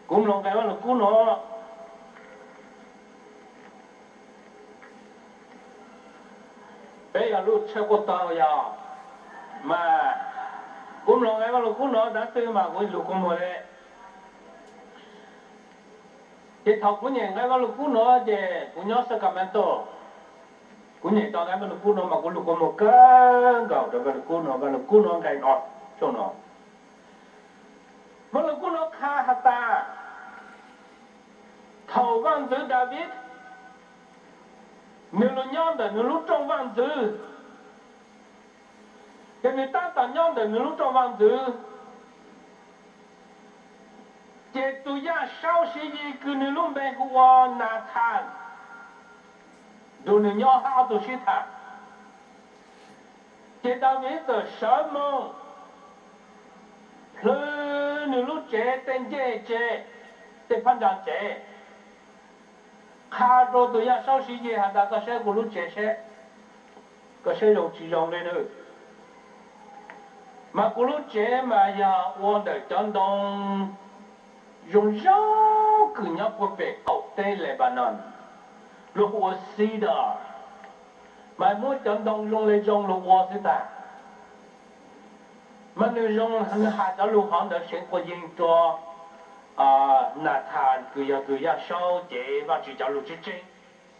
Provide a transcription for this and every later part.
Kuv mloog nqe Vaj Lug Kub no, peb yog lub tsheb quaj tog yog, mas kuv mloog nqe Vaj Lug Kub no dab tsi mas kuv lug kua muag le. Ces thaum kuv nyem nqe Vaj Lug Kub no ces kuv nyob Sacramento, kuv nyem tau nqe Vaj Lug Kub no mas kuv lug kua muag kawg nkaus rau Vaj Lug Kub no, Vaj Lug Kub no nqe no, tsaug no. Vaj Lug Kub no qha has tas, thaum Vaj Ntxwv Daviv nws lug nyob ntawm nws lub rooj vaj ntxwv, ces nws tab tom nyob ntawm nws lub rooj vaj ntxwv, ces tus yaj saub Siv Yis kws nws lub npe hu ua Nathan nrug nws nyob hab ob tug sib tham. Ces Daviv txawm sawv moog plhws nws lub tsev tej ncej tsev, tej phab ntsa tsev, qha rau tus yaj saub Siv Yis has tas, koj saib kuv lub tsev seb, koj saib zoo tsi zoo le nawb. Mas kuv lub tsev mas yog ua ntawm cov ntoo zoo zoo kws nyob puag pem qaum teb Lebanon, luag hu ua cedar, mas muab cov ntoo zoo le zoo lug ua xwb tas. Mas nws zoo, nws has cov lug hov ntawd seev quas yeeg rua Nathan kws yog tus yaj saub cev Vaajtswv cov lug tseeb tseeb,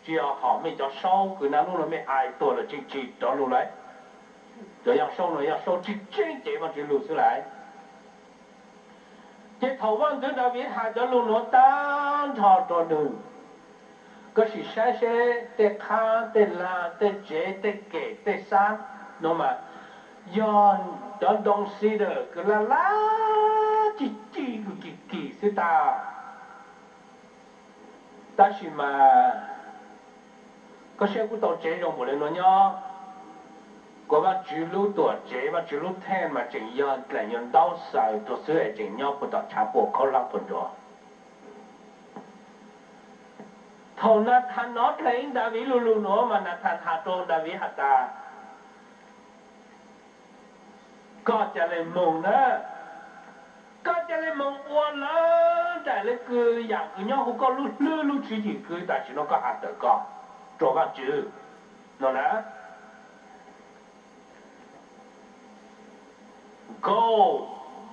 tsi yog hom mej cov saub kws naj nub nuav mej hais tuag lawm tseem tsi rov lug lawm. Cov yaj saub nuav yog saub tseeb tseeb cev Vaajtswv lug xwb lawm. Ces thaum Vaajntxwv Daviv has cov lug nuav tag nrho rua nws, koj sim saib seb tej qhab tej lag tej tsev tej kem tej xab nuav mas yog cov ntoo cedar kws laj laj cig cig kws kim kim xwb tas. Tab sis mas koj saib kuv tau tsev zoo npaum le nuav nyob, kuas Vaajtswv lub tuam tsev, Vaajtswv lub theej mas tseem yog dlaim yuav ntaub xaws rua xwb es tseem nyob puag tom tshav puam khaub hlab puag nruas. Thaum Nathan nov dheev Daviv lug lug nuav mas Nathan has rua Daviv has tas, koj ca le moog na, koj ca le moog ua lawm nraim le kws yaam kws nyob huv koj lub hlwb lub tswv yim kws tam sim no koj has tawm koj rua Vaajtswv no na. Go,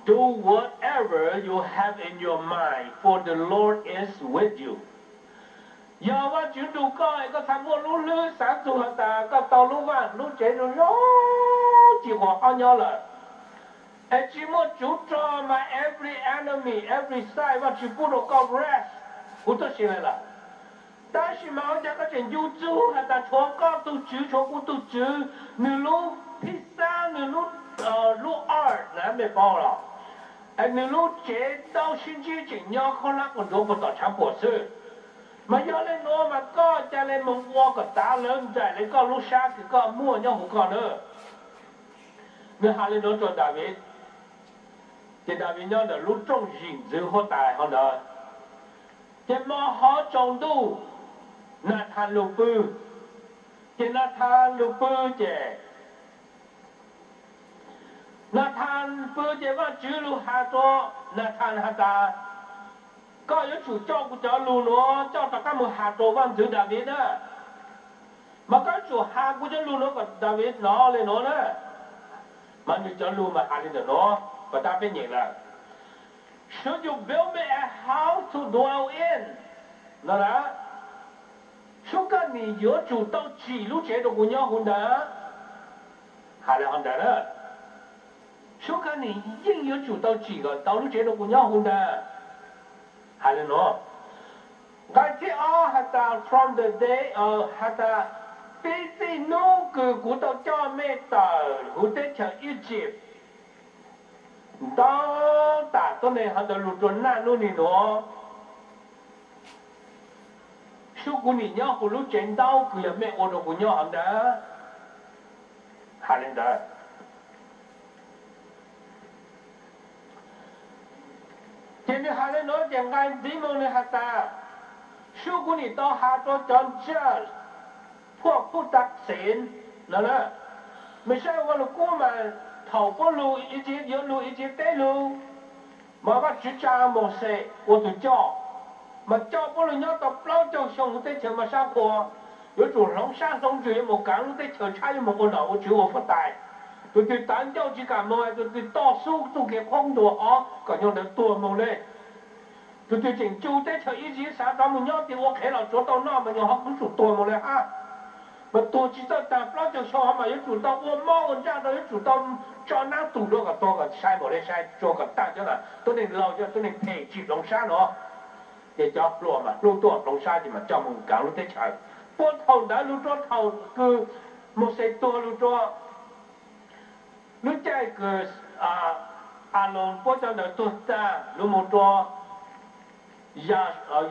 do whatever you have in your mind, for the Lord is with you. Yog Vaajtswv nrug koj es koj txhaj muaj lub hlwb xaav txug has tas koj tau lub vaaj lub tsev zoo zoo ci huam ob nyob lawm, es tsi muaj tsuv rog mas every enemy, every side Vaajtswv pub rua koj rest huv tuab si le lawm. Tab sis mas ua caag koj tseem ncu txug has tas tshuav koj tug tswv, tshuav kuv tug tswv, nwg lub phij xab, nwg lub, lub ark na mej paub los, es nwg lub tsev ntaub sib ntsib tseem nyob khaub hlab puag nruas puag tom tshav puam xwb. Mas yog le nuav mas koj ca le moog ua kom tav lawv nraim le koj lub sab kws koj muaj nyob huv koj na. Nwg has le nuav rua Daviv, ces Daviv nyob ntawm lub rooj zim ntxwv huab tais hov ntawd. Ces mo hov tsaus ntuj, Nathan lug pw. Ces Nathan lug pw ces Nathan pw ces Vaajtswv lug has rua Nathan has tas, koj yuav tsum coj kuv cov lug nuav coj rov qab moog has rua Vaajntxwv Daviv na. Mas koj yuav tsum has kuv cov lug nuav kom Daviv nov le nuav na. Mas nwg cov lug mas has le ntawm nuav, pas tab peb nyeem lawm. Should you build me a house to dwell in? No na, sub koj nim yuav tsum tau tsim lub tsev rua kuv nyob huv ntawd. Has le hov ntawd na. Sub koj nim yeej yuav tsum tau tsim kom tau lub tsev rua kuv nyob huv ntawd. Has le nuav. Nqai thib ob has tas from the day, has tas peb txij nub kws kuv tau coj mej tawm huv teb chaws Egypt, ntau tas tuab neeg hov ntawd lug rua naj nub nim nuav, sub kuv nim nyob huv lub tsev ntaub kws yog mej ua rua kuv nyob hov ntawd. Has le ntawd. Ces nwg has le nuav ces nqai ntxiv moog nwg has tas, sub kuv nim tau has rua cov judge, phuaj pub tav xeev no na. Mej saib Vaj Lug Kub mas thaum puab lug Iziv, yuav lug Iziv teb lug, mas Mas Vajtswv tsa Mauxes ua tus coj, mas coj puab lug nyob tau plaub caug xyoo huv teb chaws mas sab qhua, yuav tsum hloov sab hloov ntsws yuav mus kaav lub teb chaws tshab yuav mus ua nom ua tswv ua fuab tais. Tus twg tawv ncauj tsis kam moog, tus twg toj xub txuj kev qhuab ntuas hov kom nyuag ntawd tuag moog le. Tus twg tseem cu teb chaws Iziv xav rov mus nyob tias ua qhev los tsuav tau noj mas nyuag hov kuj tsum tuag moog le hab. Mas tuag tsis txawj taag plaub caug xyoo hov mas yuav tsum tau ua mob ua ntsaj rau, yuav tsum tau tso nab tum dua kom tuag kom sai npaum le sai, tsuas kom taag cov tuab neeg laug, cov tuab neeg phem tsim hloov sab no. Ces cov hluas mas hlub tuaj hloov sab ces mas coj mus kaav lub teb chaws. Puag thaum ntawd lug rua thaum kws Mauxes tuag lug rua lub caij kws Aloos puab cov ntawd tuag taag lug mus rua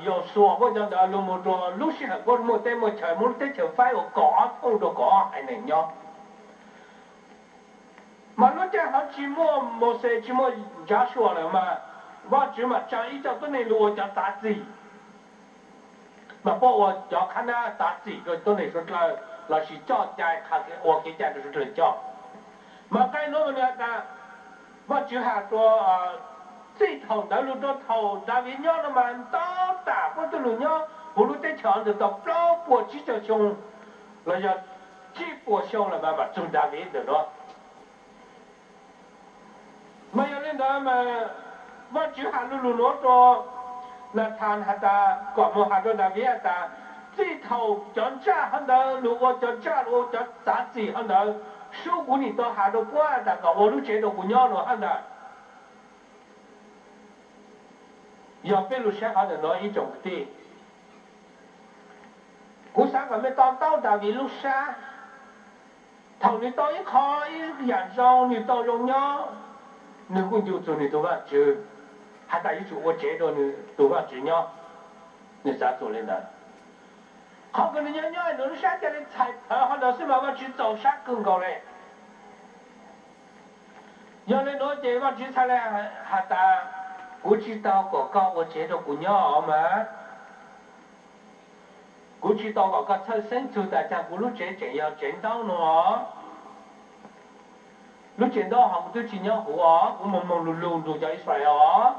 Yausuas puab cov ntawd lug mus rua lub sij hawm puab muaj teb muaj chaws, muab lub teb chaws faib ua kaum ob thooj rua kaum ob haiv neeg nyob. Mas lub caij hov tsis muaj Mauxes tsis muaj Yausuas lawm mas Vajtswv mas tsa ib co tuab neeg lug ua cov txav txim. Mas puab ua cov qhab nab txav txim rua tuab neeg suav dlawg lossis coj cai, ua kev cai rua suav dlawg coj. Mas nqe nuav mas nwg has tas, Vajtswv has rua, txij thaum ntawd lug rua thaum Daviv nyob no mas ntau tas puab tub lug nyob huv lub teb chaws ntawd tau plaub puas tsib caug xyoo los yog tsib puas xyoo lawm mas mam txug Daviv ntawm nuav. Mas yog li ntawd mas Vajtswv has lug lug nuav rua Nathan has tas kom mus has rua Daviv has tas, txij thaum cov ntsaj hov ntawd lug ua cov ntsaj lug ua cov txav txim hov ntawd, sub kuv nim tau has rua puab has tas kom ua lub tsev rua kuv nyob nuav hab ntag. Yog peb lug saib qhov ntawm nuav ib tsoom kwv tij, kuv xav kom mej to taub Daviv lub sab. Thaum nwg tau ib qho ib yam zoo, nwg tau zoo nyob, nwg kuj ncu txug nwg tug Vajtswv, has tas yuav tsum ua tsev rua nwg tug Vajtswv nyob. Nwg xav txug li ntawd. Qhov kws nwg nyob nyob nwg lub sab ca le txhais plawv hov ntawd xwb mas Vajtswv txaus sab kawg nkaus le. Yog le nuav ces Vajtswv txhad le has tas, kuv tsis tau kom koj ua tsev rua kuv nyob os mas. Kuv tsis tau kom koj txhawj xeeb txug tas caag kuv lub tsev tseem yog tsev ntaub nuav. Lub tsev ntaub hov kuv twb tsis nyob huv os, kuv moog moog lug lug nrug cov Israel os.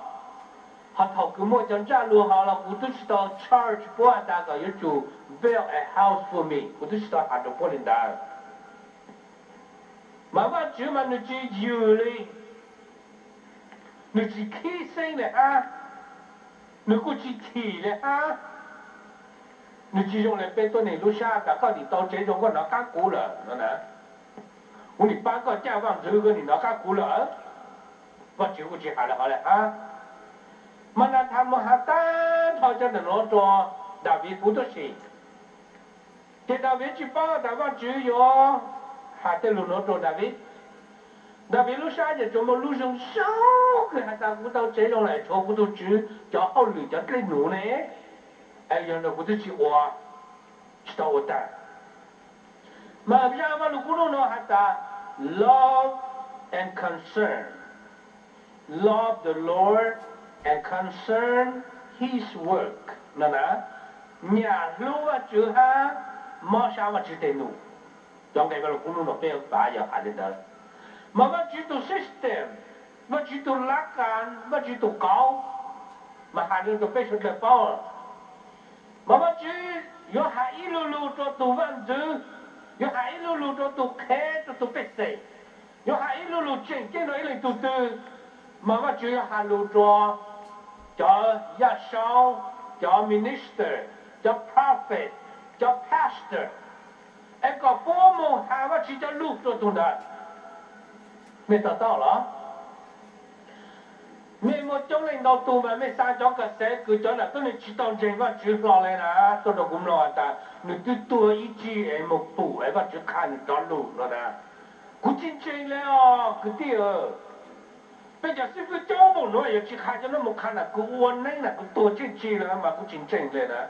Ho thaum kws muaj cov ntsaj lug hov los kuv twb tsis tau charge puab has tas kom yuav tsum build a house for me, kuv twb tsis tau has rua puab li ntawd. Mas Vajtswv mas nwg tsis yws li, nwg tsis khib xeeb li hab, nwg kuj tsis chim li hab. Nwg tsis zoo le peb tuab neeg lub sab tas koj nim tau tsev zoo koj nov qab kuv lawm no na. Kuv nim paab koj caj vaj ntxwv koj nim nov qab kuv lawm. Vajtswv kuj tsis has le hov le hab. Mas Nathan mus has tag nrho cov ntawm nuav rua Daviv huv tib si. Ces Daviv tsis paub tas Vajtswv yuav has tej lug nuav rua Daviv. Daviv lub sab ces tsuas muaj lub zoo zoo kws has tas kuv tau tsev zoo lawm, tshuav kuv tug tswv cov hauj lwm cov dlej nuv ne, yog no kuv twb tsis ua, tsis tau ua tag. Mas zaj Vajluskub nuav has tas, love and concern, love the Lord and concern His work no na. Nyam hlub Vajtswv hab mob sab Vajtswv tej num. Cov nqe Vajluskub nuav peb pav yog has li ntawd. Mas Vajtswv tug system, Vajtswv tug lab kas, Vajtswv tug qauv, mas has le rua peb suav dlawg paub. Mas Vajtswv yuav has ib lu lug rua tug vaj ntxwv, yuav has ib lu lug rua tug qhev rua tug pej xeem, yuav has ib lu lug tseem ceeb rua ib leej tug twg, mas Vajtswv yuav has lug rua cov yaj saub, cov minister, cov prophet, cov pastor, es kom puab moog has Vajtswv cov lug rua tug ntawd. Mej to taub los? Mej muaj coob leej ntau tug mas mej xa cov kas xev kws cov nam tuab neeg tsis tau ntseeg Vajtswv hlo le na, tuaj rua kuv mloog has tas nws twb tuag ib tsig es moog pum es Vajtswv qha nws rov lug no na. Kuv tsis ntseeg le os kwv tij. Peb cov xib fwb coob npaum nuav yuav tsis qha cov nuav moog qha na, kuv ua neeb na kuv tuag tsheej tsig le mas kuv tsis ntseeg le na.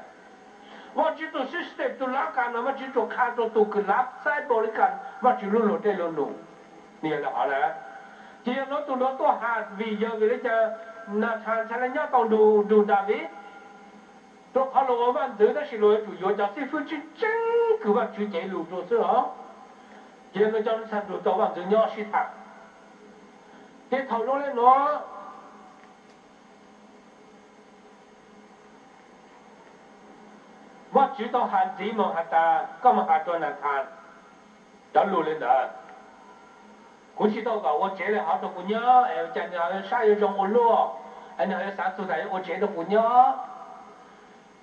Vajtswv tug system tug lab kas no Vajtswv tsuas qha rua tug kws lab xaiv npaum li kas Vajtswv lub luag dlej luag num. Nws yog le hov na. Ces yog nuav tug nuav tuaj has vim yog vim le caag Nathan txhad le nyob tau nrug Daviv? Rua qhov luag ua vaj ntxwv tab sis luag yuav tsum yuav cov xib fwb tseeb tseeb kws Vajtswv cev lug rua xwb os. Ces yog nuav cov txhad nrug tau vaj ntxwv nyob sib tham. Ces thaum zoo le nuav, Vajtswv tau has ntxiv mus has tas, koj mus has rua Nathan cov lug le ntawd, kuv tsis tau kom ua tsev le hov rua kuv nyob es ua cas nwg ho saib yuav zoo ua luaj, es nwg ho yuav xaav txug tas yuav ua tsev rua kuv nyob.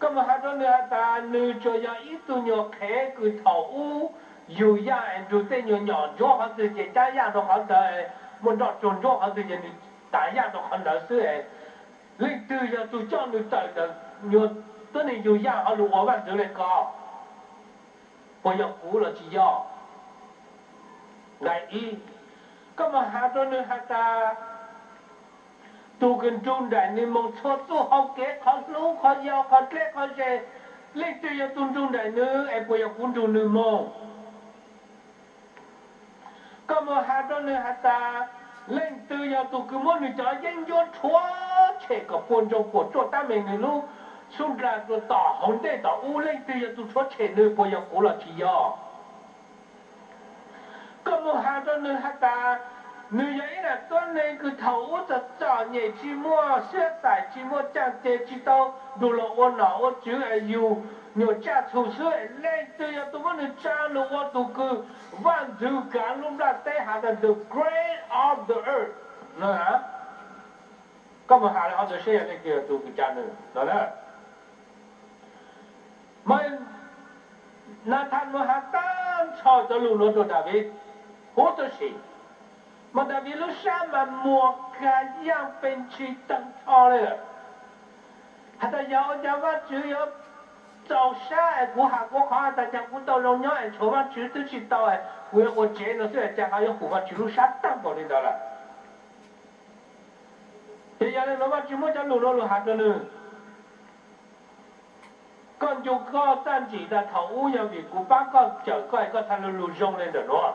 Koj mus has rua nwg has tas nwg tsuas yog ib tug nyuam qhev kws thaum ub yug yaj es nrug tej nyuas nyom ntsuab qhov twg ces cab yaj rua qhov ntawd, muaj nroj tsuag ntsuab qhov twg ces nwg tav yaj rua qhov ntawd xwb es. Leej twg yog tug coj nwg tawm ntawm nyuas tuab neeg yug yaj ho lug ua vaaj ntxwv le ko? Puas yog kuv los tsis yog? Nqai ib, koj mus has rua nwg has tas tug kws nrug nraim nwg moog txhua txuj hau kev, qhov hlub, qhov yau, qhov dleb, qhov ze, leej twg yog tug nrug nraim nwg es puas yog kuv nrug nwg moog? Koj mus has rua nwg has tas leej twg yog tug kws muab nwg cov yeeb ncuab rhuav tshem kom puas ntsoog puam tsuaj tab meeg nwg lub xub nra rua tom hauv ntej tom ub, leej twg yog tug rhuav tshem nwg, puas yog kuv los tsis yog? Koj mus has rua nwg has tas nwg yog ib daim tuab neeg kws thaum ub txom txom nyem, tsis muaj siab xais, tsis muaj caaj ceg, tsis tau nrug luas ua nom ua tswv es yug nyuas tsaj txhu xwb, leej twg yog tug muab nwg tsa lug ua tug kws vaaj ntxwv kaav lub nplaj teb has tas the great of the earth? Koj mus has le hov ntawd seb yog leej twg yog tug kws tsa nwg no na. Mas Nathan mus has taag nrho cov lug nuav rua David huv tib si, mas David lub sab mas muas kag yaaj pes ntshis taag nrho le lawm. Has tas yog ua cas Vaajtswv yuav txaus sab es kuv has kuv qhov has tas cas kuv tau zoo nyob es tshuav Vaajtswv twb tsis tau es kuv yuav ua tsev no xwb es cas ho yuav hum Vaajtswv lub sab taag npaum li ntawd lawm. Ces yog le nuav Vaajtswv muab cov lug nuav lug has rua nwg, koj ncu koj txaj ntsim tas thaum ub yog vim kuv paab koj cawm koj es koj txhaj lug lug zoo le ntawm nuav.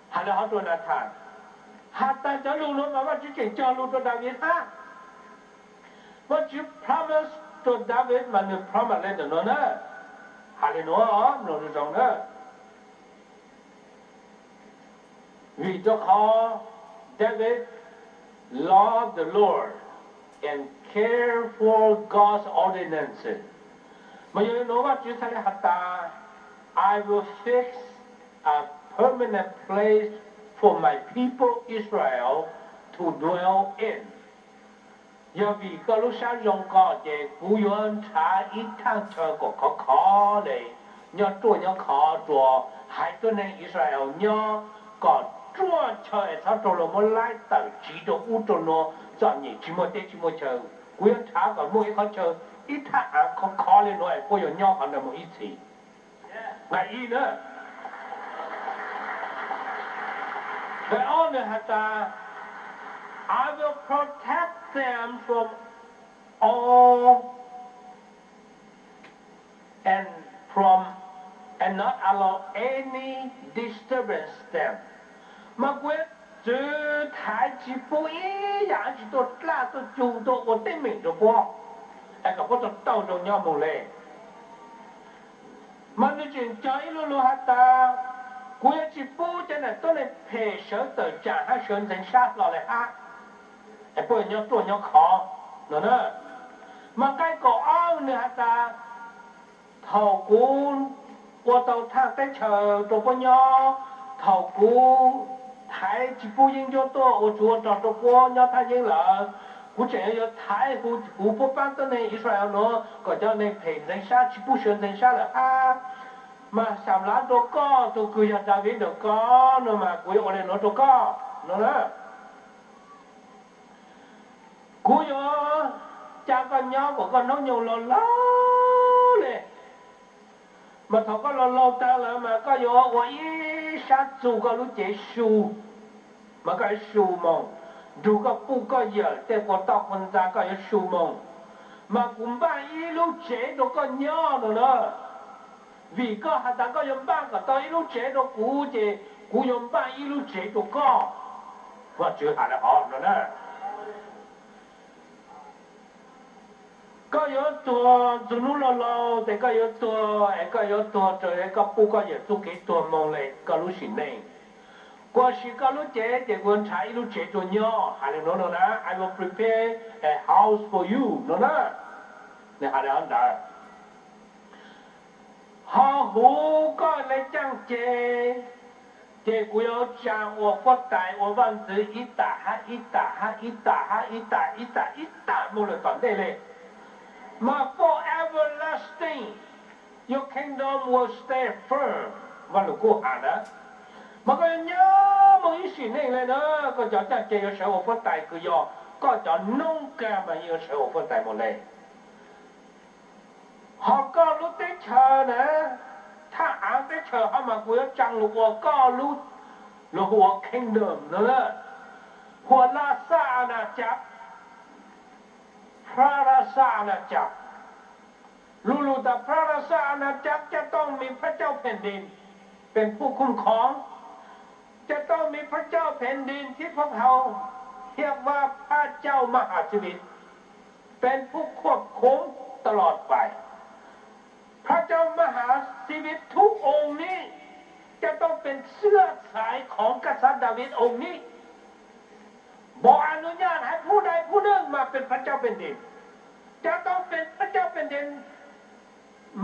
Has le hov rua Nathan, has tas cov lug nuav mas Vaajtswv tseem cog lug rua David hab. Vaajtswv promise rua David mas nwg promise le ntawm nuav na. Has le nuav mloog zoo na. Vim rua qhov David love the Lord and care for God's ordinances. Mas yog le nuav Vaajtswv txhaj le has tas, I will fix a permanent place for my people Israel to dwell in. Yog vim koj lub sab zoo ko ces kuv yuav nrhav ib thaaj chaw kom khov khov le, nyob ruaj nyob khov rua haiv tuab neeg Israel nyob, kom ruaj chaw es txhob raug luas muab laib tawm tsiv rua ub rua nuav txom nyem tsis muaj teb tsis muaj chaw. Kuv yuav nrhav kom muaj ib qhov chaw, ib thaaj aav khov khov le nuav es puab yuav nyob qhov ntawd mus ib txhis. Nqai ib na. Nqai ob nwg has tas, I will protect them from all and from and not allow any disturbance them. Mas kuv yuav txwv thaiv tsis pub ib yaam tsi tuaj dlaj tuaj cug tuaj ua teeb meem rua puab, es kom puab tau tau zoo nyob moog le. Mas nwg tseem cog ib lu lug has tas, kuv yuav tsis pub cov nam tuab neeg phem sawv tawm tsaam hab sawv ntxeev sab hlo le hab, es puab yuav nyob ruaj nyob khov no na. Mas nqai kaum ob nwg has tas, thaum kuv ua tau thaaj teb chaws rua puab nyob, thaum kuv thaiv tsis pub yeeb ncuab tuaj ua tsov ua rog rua puab nyob thaj yeeb lawm, kuv tseem yuav thaiv huv puab paab tuab neeg Israel nuav kom cov neeg phem ntxeev sab tsis pub sawv ntxeev sab lawm hab. Mas xam lav rua koj tug kws yog Daviv ntawm ko no mas kuv yuav ua le nuav rua koj no na. Kuv yuav ca koj nyob kom koj hnub nyoog laug laug le. Mas thaum koj laug laug tag lawm mas koj yuav ua ib sab txug koj lub cev su, mas koj yuav su moog, nrug koj puj koj yawm tej quas toj quas ntxa koj yuav su moog, mas kuv npaj ib lub tsev rua koj nyob no na. Vim koj has tas koj yuav npaj kom tau ib lub tsev rua kuv ces kuv yuav npaj ib lub tsev rua koj. Vaajtswv has le hov no na. Koj yuav tuag txug nub laug laug tes koj yuav tuag es koj yuav tuag raws le koj puj koj yawm txuj kev tuag moog le koj lub sim neej. Kuas sis koj lub cev ces kuv yuav nrhav ib lub tsev rua nyob, has le nuav no na, I will prepare a house for you no na. Nwg has le hov ntawd. Ho huv koj le caaj ceg, ces kuv yuav tsaa ua huab tais ua vaaj ntxwv ib tam hab ib tam hab ib tam hab ib tam ib tam ib tam moog lawm tom ntej le. Mas for everlasting, your kingdom will stay firm. Vaaj Lug Kub has na, mas koj yuav nyob moog ib sim neej le na, koj cov caaj ceg yuav sawv ua huab tais kws yog koj cov noob kaaj mas yeej yuav sawv ua huab tais moog le. Ho koj lub teb chaws na, thaj aav teb chaws ho mas kuv yuav tsaa lug ua koj lub, lug hu ua kingdom no na, hu ua laj sab as nas cab,พระราชอาณาจักร. Lu lug tas พระราชอาณาจักร จะต้องมีพระเจ้าแผ่นดินเป็นผู้คุ้มครอง จะต้องมีพระเจ้าแผ่นดินที่พวกเขาเรียกว่าพระเจ้ามหาชีวิตเป็นผู้ควบคุมตลอดไป พระเจ้ามหาชีวิตทุกองค์นี้จะต้องเป็นเสื้อสายของกษัตริย์ดาวิดองค์นี้ บอกอนุญาตให้ผู้ใดผู้หนึ่งมาเป็นพระเจ้าแผ่นดิน จะต้องเป็นพระเจ้าแผ่นดิน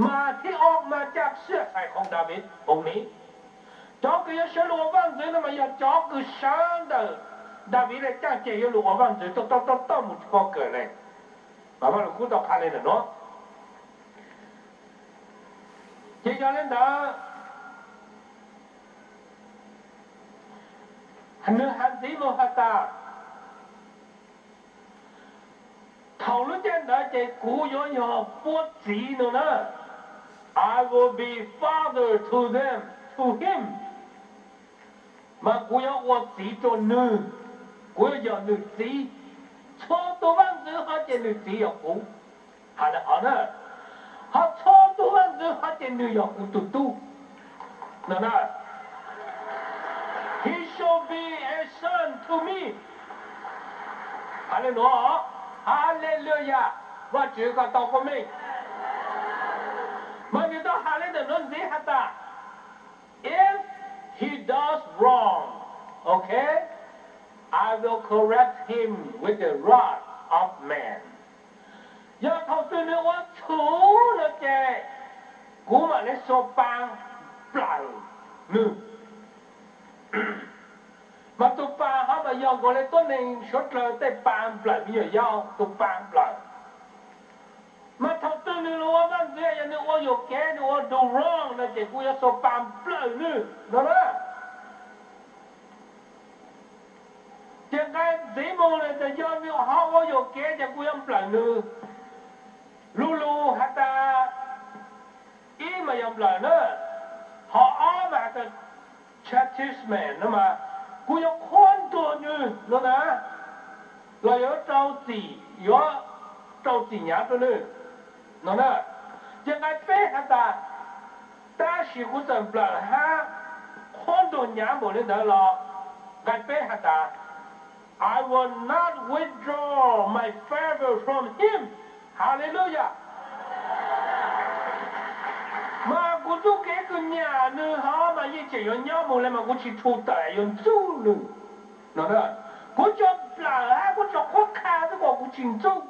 มาที่ออกมาจากเสื้อสายของดาวิดองค์นี้ Cov kws yuav sawv lug ua vaaj ntxwv no mas yog cov kws sawv ntawm Daviv le caaj ceg yuav lug ua vaaj ntxwv tuaj tuaj tuaj tuaj mus tsis pov kawm le. Mas Vaaj Lug Kub tau qha le ntawm nuav. Ces yog le ntawd, nwg has ntxiv moog has tas, thaum lub caij ntawd ces kuv yuav yog puab txiv no na. I will be father to them, to him. Mas kuv yuav ua txiv rua nwg, kuv yuav yog nwg txiv. Txhua tug vaaj ntxwv hov ces nwg txiv yog kuv. Has le hov na, ho txhua tug vaaj ntxwv hov ces nwg yog kuv tug tub no na. He shall be a son to me. Has le nuav, Haleluyas, Vaajtswv koj tau koj meej. Mas nwg tau has le ntawm nuav ntxiv has tas, if he does wrong, okay, I will correct him with the rod of man. Yog thaum twg nwg ua txhum no ces kuv mam le xuas paa nplawm nwg. Mas tug paa hov mas yog nkaus le tuab neeg suav dlawg tej paa nplawm me nyuam yaus, tug paa nplawm. Mas thaum twg nwg lug ua vaaj ntxwv, yog nwg ua yuam kev, nwg ua do wrong no ces kuv yuav xuas paa nplawm nwg no na. Ces nqe ntxiv moog le tas yog nwg ho ua yuam kev ces kuv yuav nplawm nwg. Lu lug has tas, ib mas yog nplawm na, ho ob mas has tas chastisement no mas kuv yuav qhuab ntuas nwg no na, los yuav rau txim, yuav rau txim hnyav rua nwg no na. Ces nqe peb has tas, tab sis kuv txawm nplawm hab qhuab ntuas hnyav npaum le ntawd los, nqe peb has tas, I will not withdraw my favor from him. Haleluyas. Mas kuv txuj kev kws nyam nwg hov mas yeej tseem yuav nyob moog le mas kuv tsis thu tawm yuav ntxub nwg no. Kuv tsuas nplawm hab kuv tsuas qhuab qha xwb kuas kuv tsis ntxub,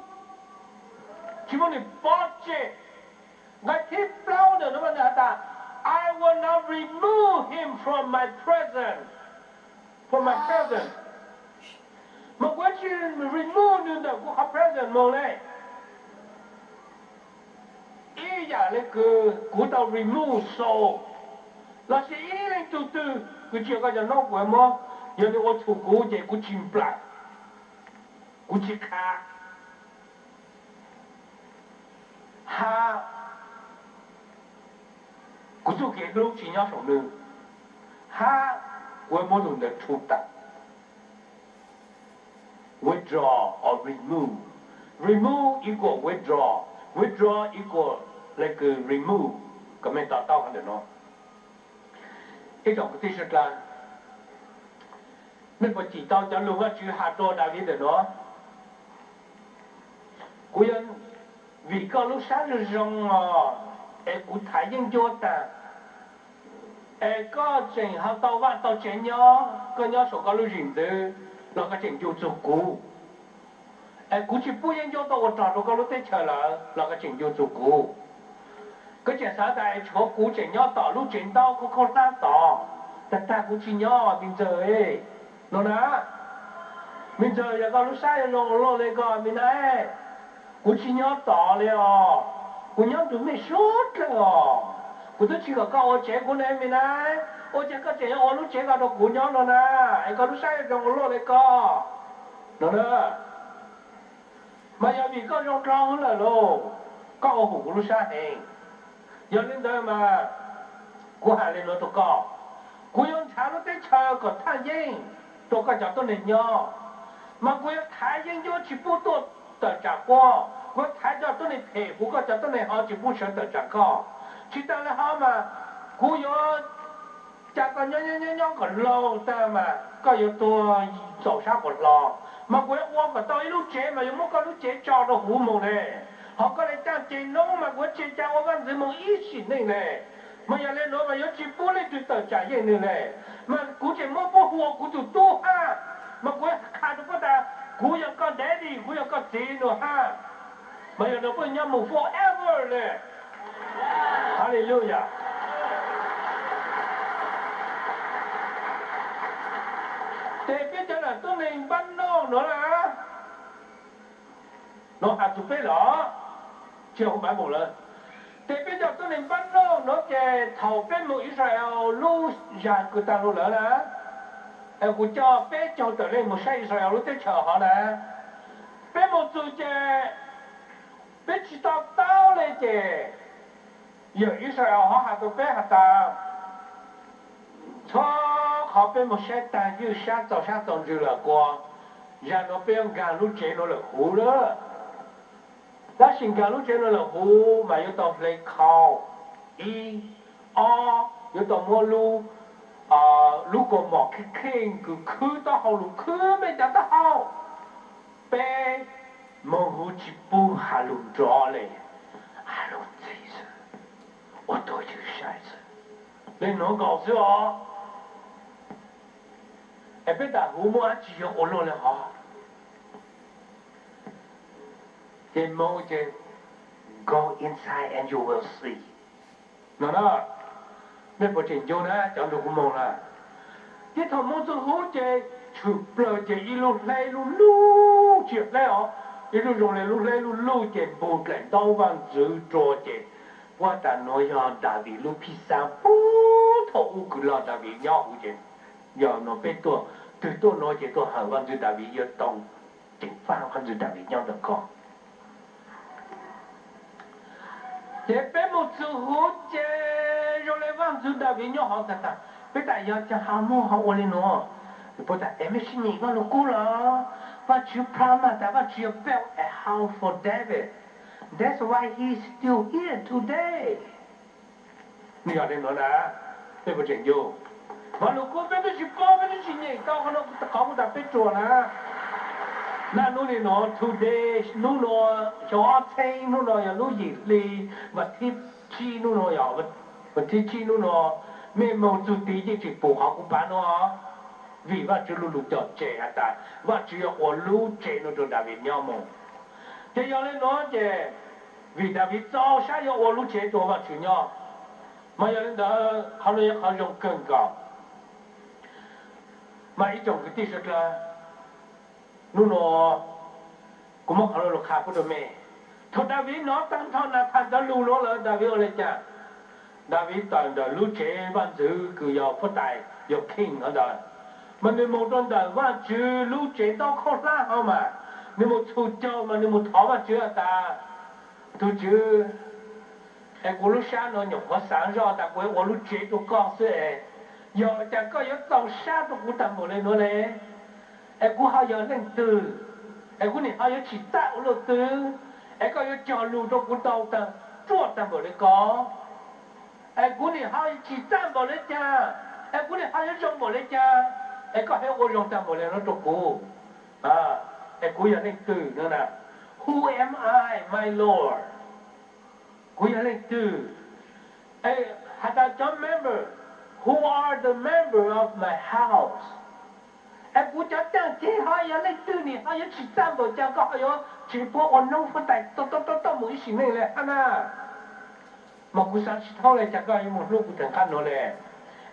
tsis muab nwg pov tseg. Nqe thib plaub ntawm nuav mas nwg has tas, I will not remove him from my presence, from my presence. Mas kuv tsis remove nwg ntawm kuv qhov presence moog le. Ib yam le kws kuv tau remove Saul, lossis ib leej tug twg kws tsis yog koj cov noob kuv muab, yog nwg ua txhum kuv ces kuv tsis nplawm, kuv tsis qha. Hab kuv txuj kev hlub tsis nyob saum nwg, hab kuv muab tus ntawd thu tawm. Withdraw or remove. Remove equal withdraw. Withdraw equal le kws remove. Koj mej to taub hov ntawm nuav. Ib tsoom kwv tij sawv dlawg, mej puas cim tau cov lug Vaajtswv has rua Daviv ntawm nuav? Kuv yuav vim koj lub sab zoo zoo os, es kuv thaiv yeeb ncuab tag, es koj tseem ho tau vaj tau tsev nyob, koj nyob saum koj lub zim ntxwv los koj tseem ncu txug kuv. Es kuv tsis pub yeeb ncuab tuaj ua rog rua koj lub teb chaws lawm los koj tseem ncu txug kuv. Koj tseem xav tas es tshuav kuv tseem nyob tom lub tsev ntaub khaub khaub hlab tod, tag tag kuv tsis nyob me ntxawg. No na, me ntxawg, yog koj lub sab yuav zoo ua luaj li ko me na, kuv tsis nyob tod li os, kuv nyob ntug mej suav dlawg os, kuv twb tsis kom koj ua tsev kuv ne me na, ua cas koj tseem yuav ua lub tsev ko rau kuv nyob no na, es koj lub sab yuav zoo ua luaj li ko. No na, mas yog vim koj zoo dlhau lawm lauj, koj ua hum kuv lub sab heev. Yog li ntawd mas kuv hais li no rau koj, kuv yuav nrhav lub teb chaws kom thaj yeeb rau koj cov tuab neeg nyob, mas kuv yuav thaiv yeeb ncuab tsis pub tuaj tawm tsam koj, kuv yuav thaiv cov tuab neeg phem huv koj cov tuab neeg hov tsis pub sawv tawm tsam koj. Tsis tas li hov mas kuv yuav cas koj nyob nyob nyob kom laus tag mas koj yuav tuag txaus sab quas hlo, mas kuv yuav ua kom tau ib lub tsev mas yuav muab koj lub cev tso rau huv mus ne. Hos koj li caaj ceg noob mas kuv yuav tsis cas ua vaj ntxwv mus ib sim neej ne. Mas yog li nuav mas yuav tsis pub leej twg tawm tsam yeej nws le. Mas kuv tseem muab puab hu ua kuv tus tub hab, mas kuv qha rau puab tas kuv yog koj daddy, kuv yog koj txiv nua hab. Mas yog nua puab nyob mus forever le. Hallelujah. Ces peb cov nam tuab neeg npab noj nuav na, nuav has txug peb los, tsis yog hu Bible lawm. Ces peb cov tuab neeg npab noj nuav ces thaum peb mus Israel lub zag kws taag lug lawm na, es kuv coj peb caug tawm leej mus saib Israel lub teb chaws hov na, peb mus txug ces peb tsis to taub le ces yawm Israel hov has rau peb has tas, txhua qhov peb mus saib taag ywj sab txaus sab txaus ntsws lawm kuas zag nuav peb yuav nkaag lub tsev nuav lawm huv lawm. Tab sis nkaag lub tsev nuav lawm huv mas yuav tau hle khau ib, ob, yuav tau muab lub, lub kaus mom kheej kheej kws khwb taub hau lug khwb mej cov taub hau. Peb moog huv tsis pub has lug nrov le, has lug ntxhi xwb, ua tuag ywj saib xwb, le nuav nkaus xwb os. Es peb tas huv muaj dlaab tsi yuav ua luaj le hov? Ces moog ces go inside and you will see no na. Mej puas tseem ncu na cov nrug kuv moog na? Ces thaum moog txug huv ces tshwm plawg ces ib lub hleb lub lub tsis yog hleb os, ib lub zoo le lub hleb lub lub ces npug dlaim ntaub vaaj ntxwv rua ces puab tas nuav yog Daviv lub phij xaab puag thaum ub kws log Daviv nyob huv ces yog nuav peb tuaj, twg tuaj nuav ces tuaj hawm vaaj ntxwv Daviv yuav tau ceev faj vaaj ntxwv Daviv nyob ntawm ko. Ces peb moog txug huv ces zoo le vaaj ntxwv Daviv nyob hov tag tag, peb tas yog caag has muaj ho ua le nuav? Puab tas es mej sib nyem Vaaj Lug Kub los? Vaajtswv promise tas Vaajtswv yuav build a house for David. That's why he is still here today. Nwg yog le nuav na, peb puas tseem ncu? Vaaj Lug Kub peb twb tsis paub, peb twb tsis nyeem tau qhov nuav, qhov kuv tas peb ruam na. Naj nub le nuav today, nub nuav xyoo ob txheeb, nub nuav yog lub yim hli, vas thib tsib nub nuav yog, vas thib tsib nub nuav, mej moog txug tid yeej tseem pum qhov kuv pav nuav. Vim Vaajtswv lu lug cog tseg has tas Vaajtswv yuav ua lub tsev nuav rua Daviv nyob moog. Ces yog le nuav ces vim Daviv txaus sab yuav ua lub tsev rua Vaajtswv nyob, mas yog le ntawd qhov nuav yog qhov zoo kawg nkaus. Mas ib tsoom kwv tij suav dlawg, nub nuav kuv muab qhov nuav lug qha pub rua mej. Thaum Daviv nov taag nrho Nathan cov lug nuav lawm Daviv ua le caag? Daviv tawm ntawm lub tsev vaaj ntxwv kws yog huab tais, yog king hov ntawd, mas nwg moog rua ntawm Vaajtswv lub tsev ntaub khaub hlab hov mas, nwg moog txhum caug mas nwg moog thov Vaajtswv has tas, Tug Tswv, es kuv lub sab nuav nyuam qhuav xaav zoj tas kuv yuav ua lub tsev rua koj xwb es, yog cas koj yuav txaus sab rua kuv taag npaum le nuav le? Es kuv ho yog leej twg, es kuv nim ho yuav tsim txaj ua luaj twg, es koj yuav cog lug rua kuv tau taag ruaj taag npaum le ko? Es kuv nim ho tsim txaj npaum le caag, es kuv nim ho yuav zoo npaum le caag, es koj thiaj ua zoo taag npaum le nuav rua kuv? Es kuv yog leej twg no na? Who am I, my Lord? Kuv yog leej twg? Has tas cov member, who are the member of my house? Es kuv cov caaj ceg ho yog leej twg, nim ho yuav tsim txaj npaum caag, koj ho yuav tsev puab ua noob huab tais tuaj tuaj tuaj mus ib sim neej le hab na? Mas kuv xav tsis thoob le, cas koj yuav mus hlub kuv tseem qab nuav le?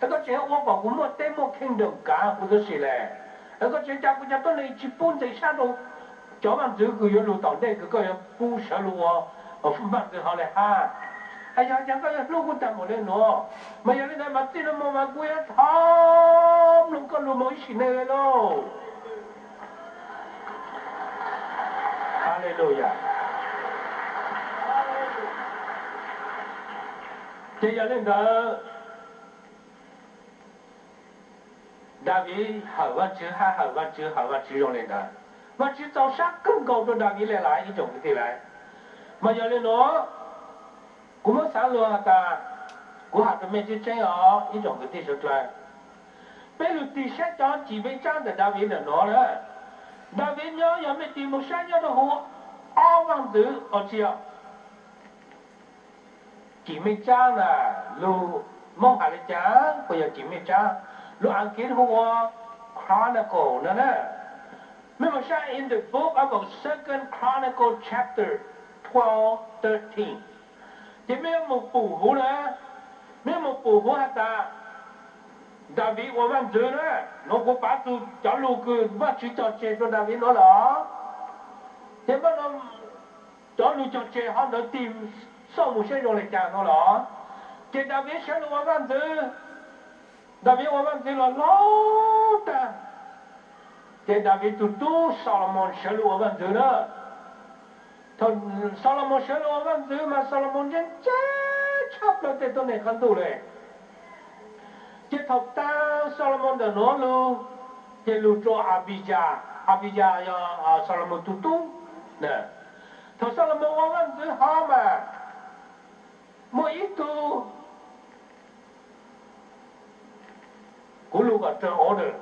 Es koj tseem ua kom kuv muaj teb muaj kheej nrawm kav kuv tuab si le. Es koj tseem cas kuv cov tuab neeg tsis pub ntxeev sab rau cov vaaj ntxwv kws yuav lug tom ntej kws koj yuav pub sawv lug ua vaaj ntxwv hov le hab? Es yog cas koj yuav hlub kuv taag npaum le nuav? Mas yog le ntawd mas txij nuav mus mas kuv yuav thov mloog koj lug moog ib sim neej le lauj. Haleluya. Ces yog le ntawd, Daviv hawm Vaajtswv hab hawm Vaajtswv hawm Vaajtswv zoo le ntawd, Vaajtswv txaus sab kawg nkaus rua Daviv le lawm ib tsoom kwv tij lawm. Mas yog le nuav, kuv muab xaav lug has tas, kuv has rua mej tseeb tseeb os ib tsoom kwv tij suav dlawg, peb lug tig saib cov cim meej tsab ntawm Daviv ntawm nuav na. Daviv nyob yog mej tig moog saib nyob rua huv ob vaaj ntxwv os, tsis yog cim meej tsab na, lug Moob has le caag puas yog cim meej tsab? Lug Askiv hu ua Chronicle no na. Mej moog saib in the book of Second Chronicle chapter twelve, thirteen, ces mej yuav moog pum huv na, mej yuav moog pum huv has tas Daviv ua vaaj ntxwv na. Nuav kuv pav txug cov lug kws Vaajtswv cog tseg rua Daviv nuav lawm. Ces mej cov lug cog tseg hov ntawd tig xauj moog saib zoo le caag nuav lawm. Ces Daviv sawv lug ua vaaj ntxwv, Daviv ua vaaj ntxwv los laug taag, ces Daviv tug tub Xalomos sawv lug ua vaaj ntxwv na. Thaum Xalomos sawv lug ua vaaj ntxwv mas Xalomos ntse ntse tshaj plawg tej tuab neeg qab ntuj le. Ces thaum taag Xalomos ntawm nuav lug, ces lug rua Abiyas, Abiyas yog Xalomos tug tub. Thaum Xalomos ua vaaj ntxwv hov mas muaj ib tug, kuv lug kom raws order,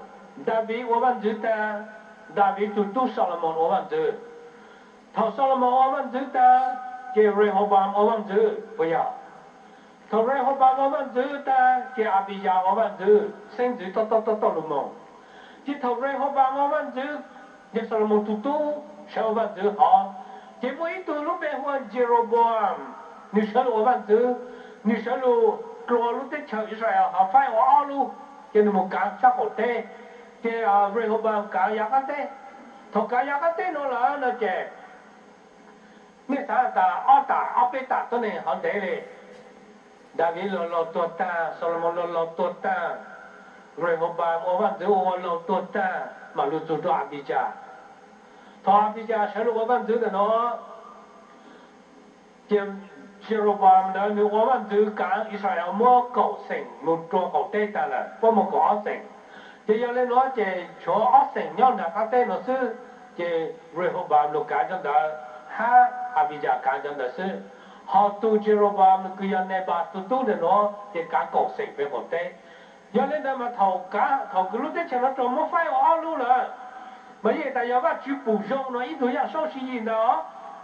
Daviv ua vaaj ntxwv taag, Daviv tug tub Xalomos ua vaaj ntxwv. Thaum Xalomos ua vaaj ntxwv taag, ces Rehobam ua vaaj ntxwv puas yog? Thaum Rehobam ua vaaj ntxwv taag, ces Abiyas ua vaaj ntxwv, xeeb ntxwv tob tob tob lug moog. Ces thaum Rehobam ua vaaj ntxwv, yog Xalomos tug tub sawv ua vaaj ntxwv hov, ces muaj ib tug lub npe hu ua Jeroboam, nwg sawv lug ua vaaj ntxwv. Nwg sawv lug dlua lub teb chaws Israel hov faib ua ob lub, ces nwg moog kaav sab qaum teb, ces Rehobam kaav yav qab teb. Thaum kaav yav qab teb nuav lawm no ces, mej xaav tas ob tam ob peb tam tuab neeg hov ntev le, Daviv los laug tuag taag, Xalomos los laug tuag taag, Rehobam ua vaaj ntxwv ua ua laug tuag taag mas lug txug rua Abiyas. Thaum Abiyas sawv lug ua vaaj ntxwv ntawm nuav, ces Jeroboam ntawd nwg ua vaaj ntxwv kaav Israel muab kaum xeem lug rua qaum teb taag lawm, puab moog kaum ob xeem. Ces yog le nuav ces tshuav ob xeem nyob nram qab teb nuav xwb, ces Rehobam lug kaav cov ntawd, hab Abiyas kaav cov ntawd xwb. Ho tug Jeroboam kws yog Nebas tug tub ntawm nuav ces kaav kaum xeem pem qaum teb. Yog le ntawd mas thaum kaav, thaum kws lub teb chaws nuav raug muab faib ua ob lub lawm, mas yeej tas yog Vaajtswv pum zoo no ib tug yaaj saub sib yig ntawd,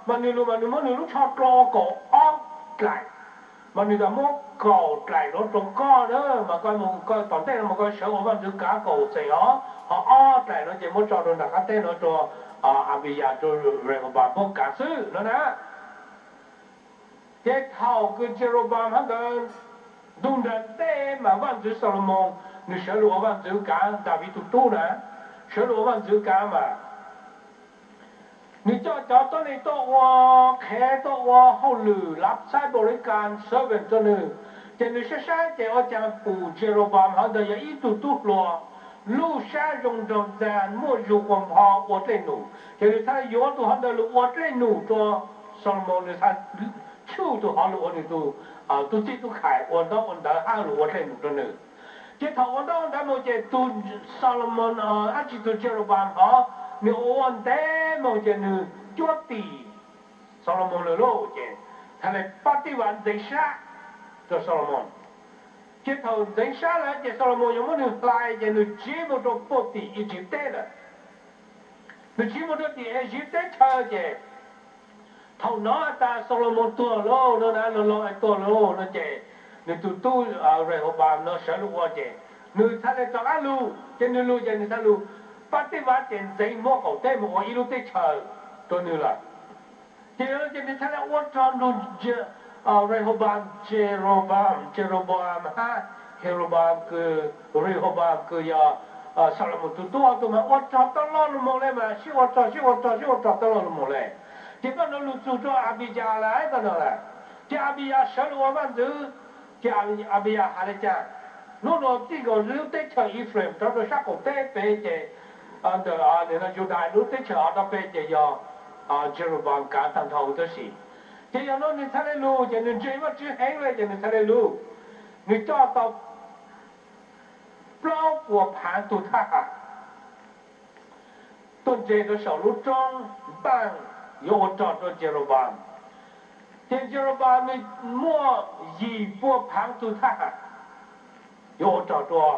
mas nwg lug mas nwg muab nwg lub tsho dlua ua kaum ob dlaim, mas nwg tas muab kaum dlaim nuav rua koj na, mas koj moog koj tom ntej no mas koj sawv ua vaaj ntxwv kaav kaum xeem os, ho ob dlaim nuav ces muab tso rua nram qab teb nuav rua Abiyas, rua Rehobam puab kaav xwb no na. Ces thaum kws Jeroboam hov ntawd ntug nraag ntej mas Vaajntxwv Xalumoos nwg sawv lug ua vaajntxwv kaav, Daviv tug tub na, sawv lug ua vaajntxwv kaav mas nwg coj cov tuab neeg tuaj ua qhev, tuaj ua hauj lwm, lav xaib npaum li kas servant rua nwg. Ces nwg saib saib ces ua caag pum Jeroboam hov ntawd yog ib tug tub hluas, lub sab zoo nraug ntxag, muaj zug ua npho, ua dlej num. Ces nwg txhaj yuav tug hov ntawd lug ua dlej num rua Xalumoos, nwg txhaj tshuj tug hov lug ua nwg tug tub txij tub khai, ua ntaub ua ntawv hab lug ua dlej num rua nwg. Ces thaum ua ntaub ua ntawv moog ces tug Xalumoos, dlaab tsi tug Jeroboam hov, nwg ua ua ntev moog ces nwg cuab tim Xalumoos lawm lauj. Ces txhaj le pab tij vaam ntxeev sab rua Xalumoos. Ces thaum ntxeev sab lawm ces Xalumoos yuav muab nwg hlais ces nwg tsiv moog rua puag tim Iziv teb lawm. Nwg tsiv moog rua tim Iziv teb chaws ces thaum nov has tas Xalumoos tuag lauj no na, laug laug tuag lauj no ces nwg tug tub Rehoboam no sawv lug ua ces nwg txhaj le rov qab lug, ces nwg lug ces nwg txhaj lug pab tij vaam ces ntxeev muab qaum teb moog ua ib lub teb chaws rua nwg lawm. Ces, ces nwg txhaj le ua rua nug Rehoboam, Jeroboam, Jeroboam hab Jeroboam kws, Rehoboam kws yog Xalumoos tus tub ob tug mas ua rog tau loj lug moog le mas sib ua rog sib ua rog sib ua rog tau loj lug moog le. Ces koj nuav lug txug rua Abiyas lawm koj nuav lawm. Ces Abiyas sawv lug ua vaaj ntxwv, ces Abiyas has le caag, nub nuav txij nkaus lub teb chaws Efraim rov rua sab qaum teb pem ces ntawm Yudais lub teb chaws hov rov pem ces yog Jeroboam kaav taag nrho huv tub si. Ces yog nuav nwg txhaj le lug ces nwg ntseeg Vaajtswv heev le ces nwg txhaj le lug. Nwg coj tau plaub puas phaav tug thab ham tuaj nres rua saum lub roob npaaj yuav ua rog rua Jeroboam. Ces Jeroboam nwg muaj yim puas phaav tug thab ham yuav ua rog rua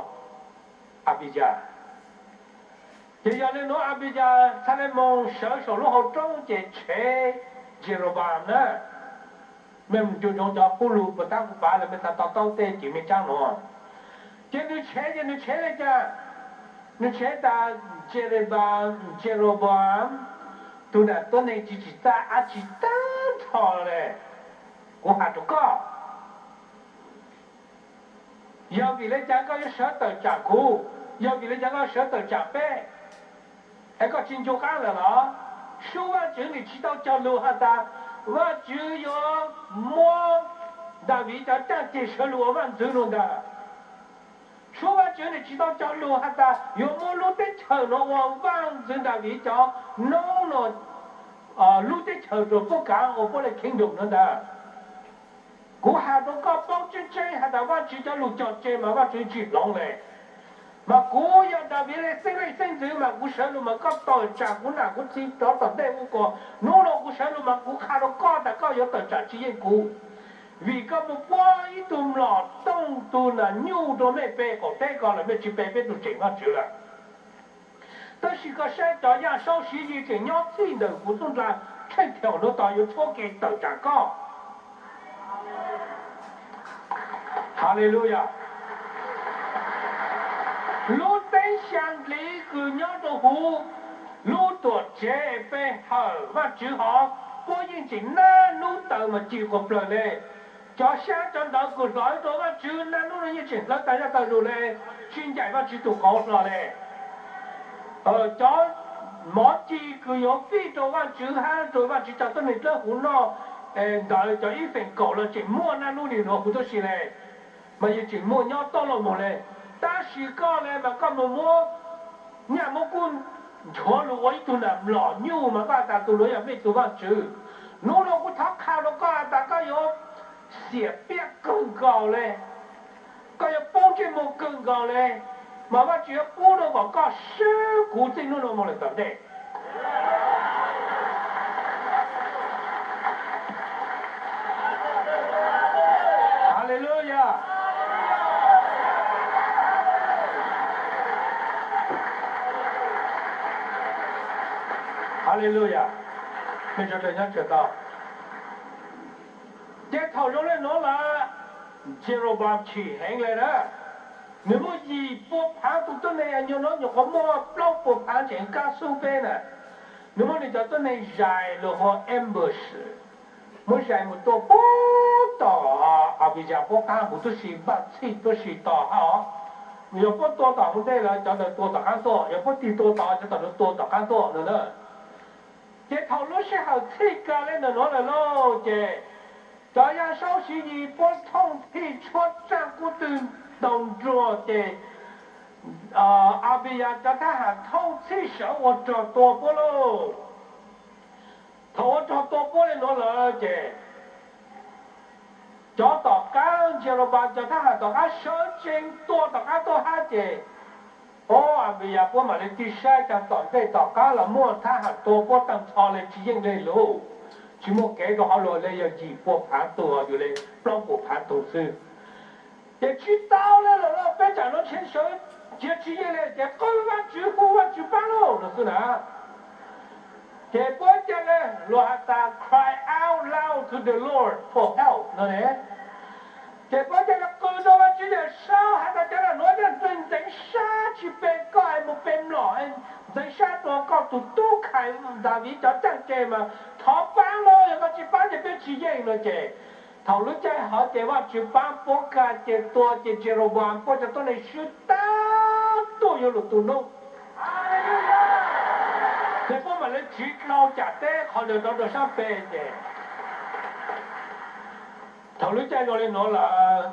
Abiyas. Ces yog le nuav Abiyas txhaj le moog sawv saum lub hauv roob ces tshev Jeroboam na. Mej ncu ntsoov cov qub lug puas taab kuv pav lawm mej txhaj to taub tej cim mej tsaab nuav. Ces nwg tshev ces nwg tshev le caag? Nwg tshev tas Jeroboam, Jeroboam, tug nam tuab neeg tsi tsim txaj ab tsi taag nrho le. Kuv has rua koj, yog vim le caag koj yuav sawv tawm tsaam kuv? Yog vim le caag koj sawv tawm tsaam peb? Es koj tsi ncu qaab lawm los? Sub Vaajtswv nwg tsi tau cog lug has tas Vaajtswv yuav muab Daviv cov caaj ceg sawv lug ua vaaj ntxwv nuav ntag. Sub Vaajtswv nwg tsi tau cog lug has tas yuav muab lub teb chaws nuav ua vaaj ntxwv Daviv cov noob nuav, lub teb chaws rua puab kaav ua puab le kingdom nuav ntag. Kuv has rua koj paub tseeb tseeb has tas Vaajtswv cov lug cog tseg mas Vaajtswv tsi hloov le. Mas kuv yog Daviv le xeeb leej xeeb ntxwv mas kuv sawv lug mas koj tawm tsaam kuv nam kuv txiv rov tom ntej ua ko. Nub nuav kuv sawv lug mas kuv qha rua koj tas koj yuav tawm tsaam tsi yeej kuv, vim koj moog puab ib tug mlom tooj tug nam nyuj rua mej pe qaum teb ko lawm, mej tsi pe peb tug tseem Vaajtswv lawm. Tab sis koj saib cov yaj saub siv yig tseem nyob txij ntawm kuv txuj ntsa tsheej theem nuav tod yuav tshuab ke tawm tsaam koj. Haleluya. Lub teeb xyaa dliv kws nyob rua huv lub tuam tsev pe hawm Vaajtswv hov, puab yeej tseem nab nub taws mas cim quas plawg le. Cov xyab cov ntawv kws hlawv rua Vaajtswv nab nub nuav yeej tseem hlawv taag yaj taag zug le, tsi ncaim Vaajtswv tug qauv hlo le. Cov mov ci kws yuav fij rua Vaajtswv hab rua Vaajtswv cov tuab neeg dlawb huv noj ntawd cov ib feem kaum los tseem muaj nab nub nim nuav huv tub si le, mas yeej tseem muaj nyob toj loj moog le. Tab sis koj le mas koj moog muab nyaj muab kub nchuav lug ua ib tug nam mlom nyuj mas koj has tas tug nuav yog mej tug Vaajtswv. Nub nuav kuv thov qha rua koj has tas koj yuav xiam piab kawg nkaus le, koj yuav poob ntsej muag kawg nkaus le, mas Vaajtswv yuav pub rua kom koj swb kuv txij nub nuav moog lawm tom ntej. Haleluya. Haleluya. Mej sawv daws nyob tsawg tau. Ces thaum zoo le nuav lawm, Jeroboam chim heev le na. Nwg muaj yim pua phaav tug tuab neeg, nyuag nuav nyuam qhuav muaj plaub pua phaav tseem kab xub peb na. Nwg muab nwg cov tuab neeg zais lug hu ua ambush, muab zais mus tua puag tom Abiyas puab qaab huv tub si, npaj txhij tub si tos hab os. Yog puab tua tom huv ntej lawm cov ntawd tua tom qaab tuaj, yog puab tig tua tod cov tom ntawd tua tom qaab tuaj no na. Ces thaum lub sij hawm txhij kawg le ntawm nuav lawm lauj, ces cov yaj saub siv yig puab thooj txhij tshuab tsaaj kub twg ntaus nruas, ces Abiyas cov thab ham thooj txhij sawv ua rog tua puab lauj. Thaum ua rog tua puab le nuav lawm ces cov tom qaab, Jeroboam cov thab ham tom qaab sawv tsees tua tom qaab tuaj hab ces, o, Abiyas puab mam li tig saib caag tom ntej tom qaab los muaj thab ham tua puab taag nrho le tsis yeej le lauj. Tsis muaj kev rua hov lug le, yog yim pua phaav tug yog le plaub pua phaav tug xwb. Ces tsis tau le lawm lauj, peb tsam nuav ntshe sawv nrhiav tsis yeej le ces qw Vaajtswv hu Vaajtswv paab lauj no xwb na. Ces puab ca le luag has tas cry out loud to the Lord for help no ne. Ces puab ca le qw rua Vaajtswv Yawm Saub has tas cov nam nuav yog ntseeg ntxeev sab tsis pe koj es mus pe mlom, ntxeev sab rua koj tug tub Khais Daviv cov caaj ceg mas thov paab lauj, yog koj tsis paab ces peb tsis yeej no ces Thaum lub caij hov ces Vajtswv pab puab kaj ces tua ces Jeroboam puab cov tuab neeg swb tag tuaj yuav luag tu noob. Ces puab mam li tsiv dlhau cam teb qhov ntawd rov rau sab pem ces thaum lub caij zoo li nuav lawm,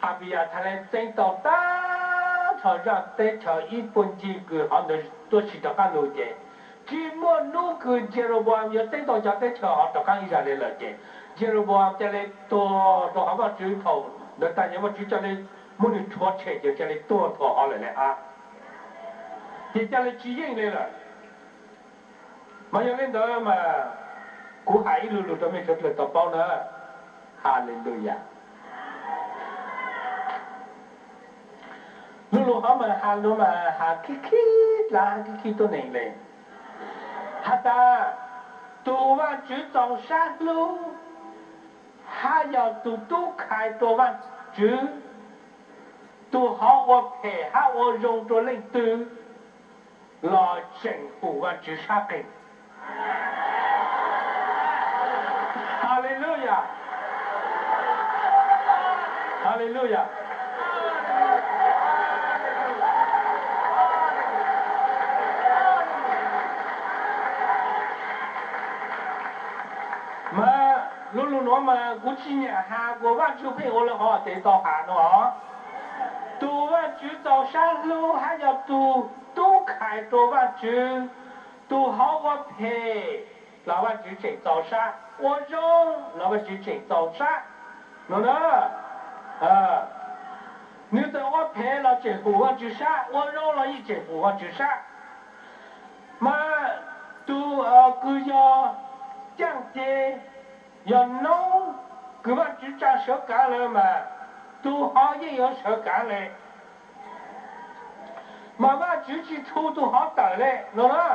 Abiyas txhad le txeeb tau tag nrho zaj teb chaws ib puag ncig kws hov ntawd tuab si rov qaab lug ces tsi muaj nub kws Jeroboam yuav txeeb tau cov teb chaws hov rov qaab ib zag le lawm ces Jeroboam ca le tuag rau hov. Vajtswv thaum ntawd tag ces Vajtswv ca le muab nwg rhuav tshem ces ca le tuag rau hov lawm le hab. Ces ca le tsi yeej le lawm. Mas yog le ntawd mas kuv has ib lu lug rau mej suav dlawg tau paub na. Haleluya. Lu lug hov mas has nuav mas has khib khib dlaab khib khib tuab neeg le. Has tas, tus Vajtswv txaus sab hlub hab yog tus tub khai rua Vajtswv, tus hov ua phem hab ua zoo rua leej twg los tseem hum Vajtswv sab qeeg. Haleluya. Haleluya. Mas lu lug nuav mas kuv tsi nyam has kuas Vajtswv pheej ua le hov tes tau has no. Tus Vajtswv txaus sab hlub hab yog tus tub khai rua Vajtswv, tus hov ua phem los Vajtswv tseem txaus sab, ua zoo los Vajtswv tseem txaus sab no na. Nwg txawm ua phem los tseem hum Vajtswv sab, ua zoo los yeej tseem hum Vajtswv sab. Mas tus kws yog caaj ces, yog noob kws Vajtswv tsa sawv kaav lawm mas tus hov yeej yuav sawv kaav le. Mas Vajtswv tsi thu tus hov tawm le no na.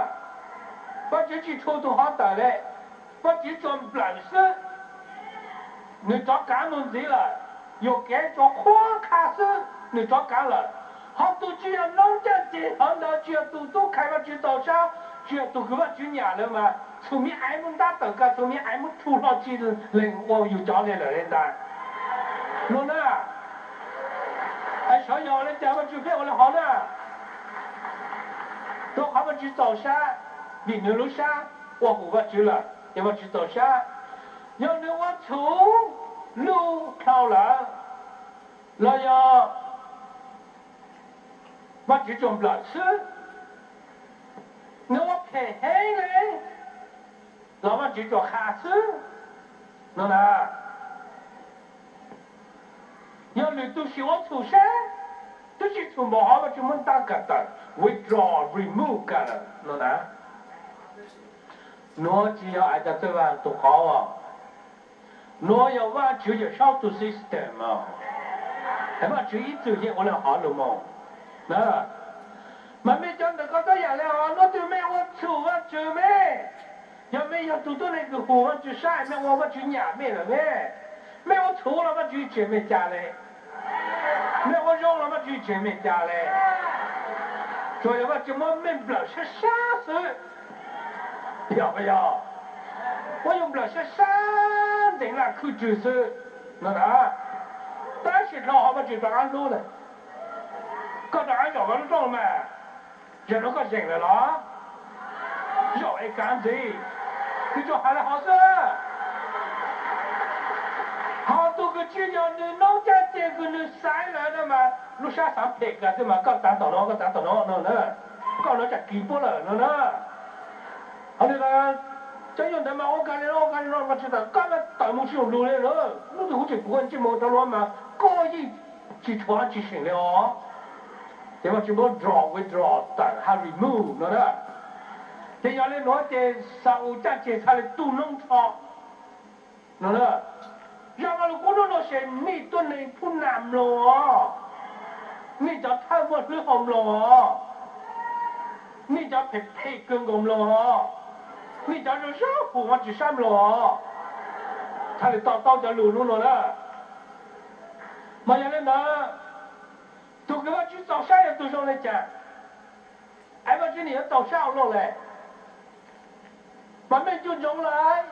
Vajtswv tsi thu tus hov tawm le, Vajtswv tsuas nplawm xwb. Nwg rov kaav moog ntxiv lawm, yuam kev tsuas qhuab qha xwb nwg rov kaav lawm. Hov tus tsi yog noob caaj ces hov ntawd tsi yog tus tub khai Vajtswv txaus sab, tsi yog tus kws Vajtswv nyam lawm mas txhua miv aiv muab ntab tawm kag, txhua miv aiv muab rhu hlo tsi lees ua yug cov le lawm le ntag. Luag na, sawv yog le caag Vajtswv pheej ua le hov na? Rua qhov Vajtswv txaus sab, vim nwg lub sab ua hum Vajtswv lawm ces Vajtswv txaus sab. Yog nwg ua txhum luj dlhau lawm los yog Vajtswv tsuas nplawm xwb. Nwg ua phem heev le los Vajtswv tsuas qha xwb no na. Yog lwm tug sim ua txhum sab, twb tsi txhum npaum hov Vajtswv muab ntab kag tawm, withdraw, remove kag lawm no na. Nuav tsi yog Ais Cas Txwj Vaj tug qhov, nuav yog Vajtswv Yawm Saub tug system. Vajtswv ib txwm yeej ua le hov lug moog. Mas mej cov ntawm ko txhob yam le hov, nuav twg mej ua txhum Vajtswv mej, yog mej yog tug tuab neeg kws hum Vajtswv sab, mej ua Vajtswv nyam mej lawm mej. Mej ua txhum los Vajtswv tseem mej ca le, mej ua zoo los Vajtswv tseem mej ca le. Tsuas yog Vajtswv muab mej nplawm sab sab xwb. Yog puas yog? Muab yug nplawm sab sab ntxeev laj khwj rwg xwb no na. Tab sis dlhau hov Vajtswv rov qab hlub lawm. Koj rov qab zaum koj lub rooj mas, zaum no koj zeem lawm los? Zaum es kav ntxiv, kws tsuas has le hov xwb. Ho tug kws tsi yog nwg noob caj ces kws nwg xaiv lawm na mas lub sab xaav phem kag xwb mas koj tav tom no, koj tav tom no no na. Koj no tsam kis puab lawm no na. Ho nwg cov yug ntawd mas ua kag li no ua kag li no mas tsis tas koj mas tawm mus tsis zoo lug li na. Lub tug huv tseem puv ntsej muag rau luag mas koj yeej tsis tshuav dlaab tsi seem li os. Ces Vajtswv muab draw, withdraw tawm hab remove no na. Ces yog li nuav ces Xa-ules caj ces txhad le tu noob nrho no na. Zaj Vajluskub nub nua se nej tuab neeg phub nam mloog os, nej cov thawj muaj hlwb hau mloog os, nej cov phem phem kawg nkaus mloog os, nej cov zoo zoo hum Vajtswv sab mloog os. Txhad le to taub cov lug nub nua na. Mas yog li ntawd, tug kws Vajtswv txaus sab yog tug zoo le caag? Es Vajtswv nim yuav txaus sab ua luaj le. Mas mej ncu ntsoov lawm,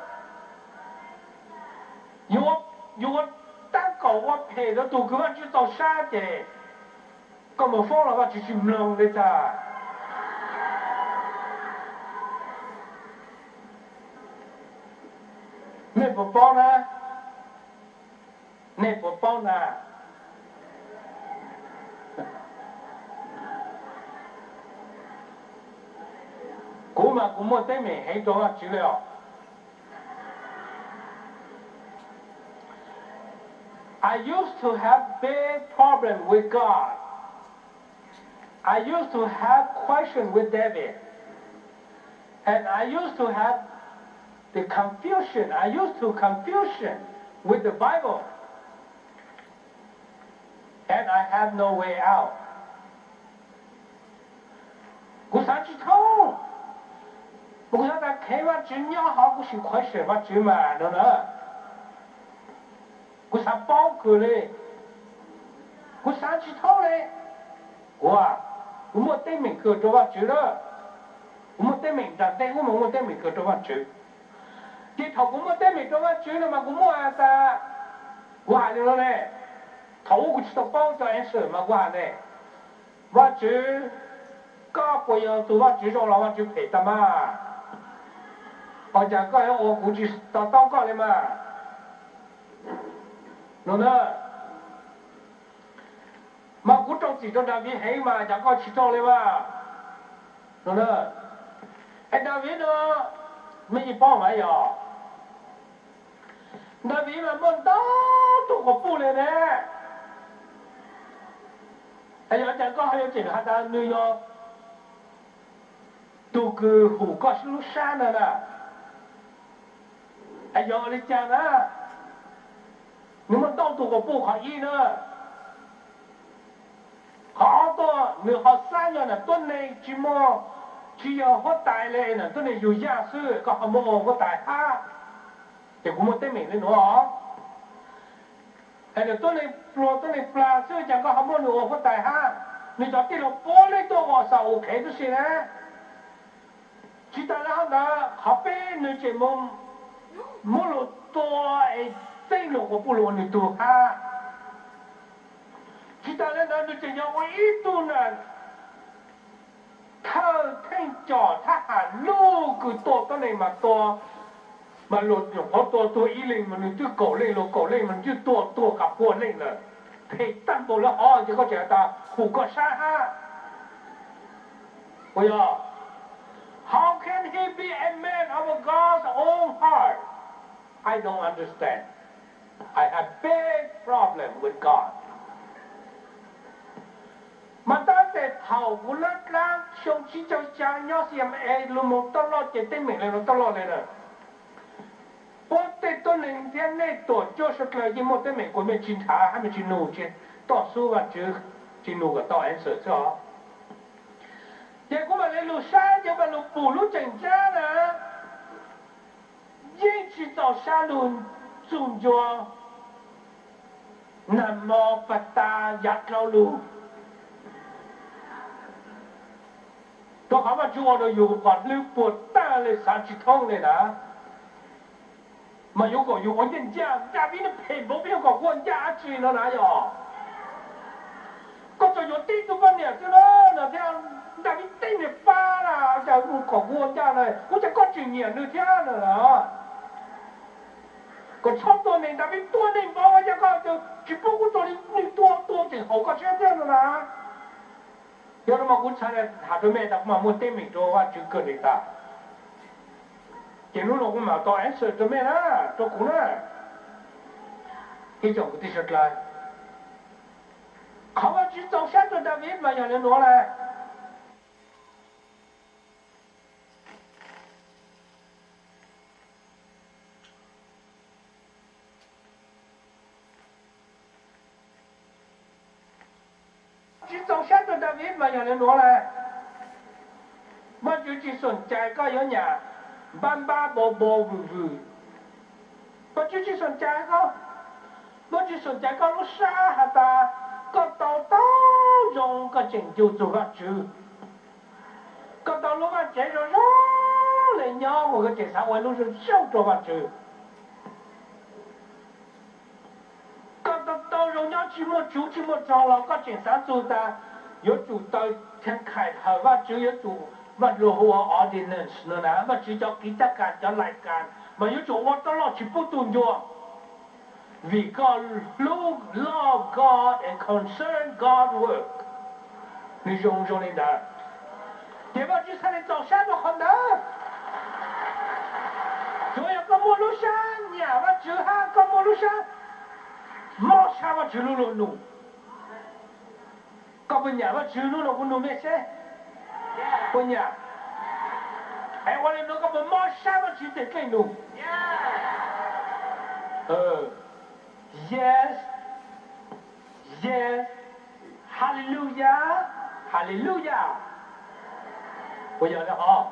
Yuav ua tab kaum ua phem rau tus kws Vajtswv txaus sab ces koj mus foob los Vajtswv tsis mloog li tas. Nej puas paub na? Nej puas paub na? Kuv mas kuv muaj teeb meem heev rau Vajtswv li os. I used to have big problem with God. I used to have question with David. And I used to have the confusion. I used to confusion with the Bible. And I have no way out. Kuv xav tsis thoob, mas kuv xav tas kheev Vajtswv nyob hov kuv sim question Vajtswv mas no na. Kuv xav paub kawg li, kuv xav tsis thoob li. Kuv, kuv muaj teeb meem kawg rau Vajtswv na. Kuv muaj teeb meem nram ntej ub mas muaj teeb meem kawg rau Vajtswv. Ces thaum kuv muaj teeb meem rau Vajtswv no mas kuv muaj tas, kuv hais li no ne, thaum ub kuv tsis tau paub cov answer mas kuv hais ne, Vajtswv, koj puas yog tus Vajtswv zoo los Vajtswv phem tag mas? Ua cas koj yuav ua kuv tsis to taub koj li mas? No na, mas kuv rau txim rau Daviv heev mas cas koj tsis rau li mas? No na, es Daviv no, mej yeej paub mas yog Daviv mas muaj ntau tug quas puj li ne. Es yog cas koj ho yuav tseem has tas nws yog tus kws hum koj lub sab na na? Es yog li cas na? Nws muaj ntau tug quas puj, qhov ib na. Qhov ob tuaj nws ho xav yog nam tuab neeg tsis muaj, tsis yog huab tais li, nam tuab neeg yug yaj xwb koj ho muab ua huab tais hab. Ces kuv muaj teeb meem li nuav os. Es nam tuab neeg pluag tuab neeg plag xwb cas koj ho muab nws ua huab tais hab? Nws cov tij laug puav leej tuaj ua Xaus qhev tib si na. Tsis tas li hab ntawd qhov peb nws tseem mus muab luag tua es txeeb luag quas puj los ua nws tug hab. Tsis tas li ntawd nws tseem yog ua ib tug na thawj theej coj thab ham lug kws tua tuab neeg mas tua, mas luag nyuam qhuav tua tuag ib leeg mas nws twb kaum leej, luag kaum leej mas nws twb tua tuag kaum pua leej lawm. Phem tag npaum li hov ces koj tseem has tas hum koj sab hab. Ua yog, how can he be a man of God's own heart? I don't understand. I have big problem with God. Mas tab tes thaum kuv lab dlaab xyoo tsib caug xya nyob C M A lug moog toj loj ces teeb meem le nuav toj loj le na. Puab tej tuab neeg thiab nej tuam cuaj suav dlawg yeej muaj teeb meem kuas mej tsis nrhav hab mej tsis nug, tsis toj xub Vaajtswv, tsis nug kom tau answer xwb os. Ces kuv mam le lug saib ces kuv mam lug pum lub tseem ncaab na, yeej tsis txaus sab lug txug ncua nam mos pas tas yav dlhau lug. Rua qhov Vaajtswv ua rua yug qos hlwb puag taag le xaav tsis thoob le na. Mas yuav kom yug ua ncaj ncaj, Daviv nws phem npaum peb yuav kom ua ncaj dlaab tsi no na yog? Koj txawm yuav tib tug poj niam xwb na, no thiab Daviv teb niag pab na, cas kom ua ncaj na, ua cas koj tseem nyiam nws thiab na? Kom txhob tua neeg, Daviv tua neeg npaum ua cas koj tsis pub kuv tua li, nws tua tua tseem haum koj siab thiab no na. Yog no mas kuv txhais has rua mej tas kuv mas muaj teeb meem rua Vaajtswv kawg le tas, ces hnub no kuv mam tau answer rua mej na, rua kuv na. Ib tsoom kwv tij suav dlawg, qhov Vaajtswv txaus sab rua Daviv mas yog le nuav lawm. Tsis txaus sab rua Daviv mas yog le nuav lawm. Vaajtswv tsis xoom cai koj yuav nyam npab npab npau npau vwm vwm. Vaajtswv tsis xoom cai koj, Vaajtswv xoom cai koj lub sab has tas koj tau taub zoo koj tseem ncu txug Vaajtswv. Koj tau lub vaaj tsev zoo zoo le nyob uas koj tseem xav ua lub zoo zoo rua Vaajtswv. Tsis muaj tsuv tsis muaj rog los koj tseem xav txug tas yuav tsum taw thia khais hawm Vajtswv, yuav tsum Vajtswv hu ua ordinance no na, Vajtswv cov kiv caj kas cov lais kas mas yuav tsum ua rov loj tsis pub tug ncua. Vim koj hlub, love God and concern God work. Nws zoo zoo li ntawd. Ces Vajtswv txhaj li txaus sab rau qhov ntawd. Tsuav yog koj muaj lub sab nyiam Vajtswv hab koj muaj lub sab mob sab Vajtswv lub luag nus. Koj puas nyiam Vajtswv? Hnub no kuv nug mej seb, puas nyiam? Es ua li no koj puas mob sab Vajtswv tes dej nus? Yes, yes, hallelujah, hallelujah. Puas yog li hov?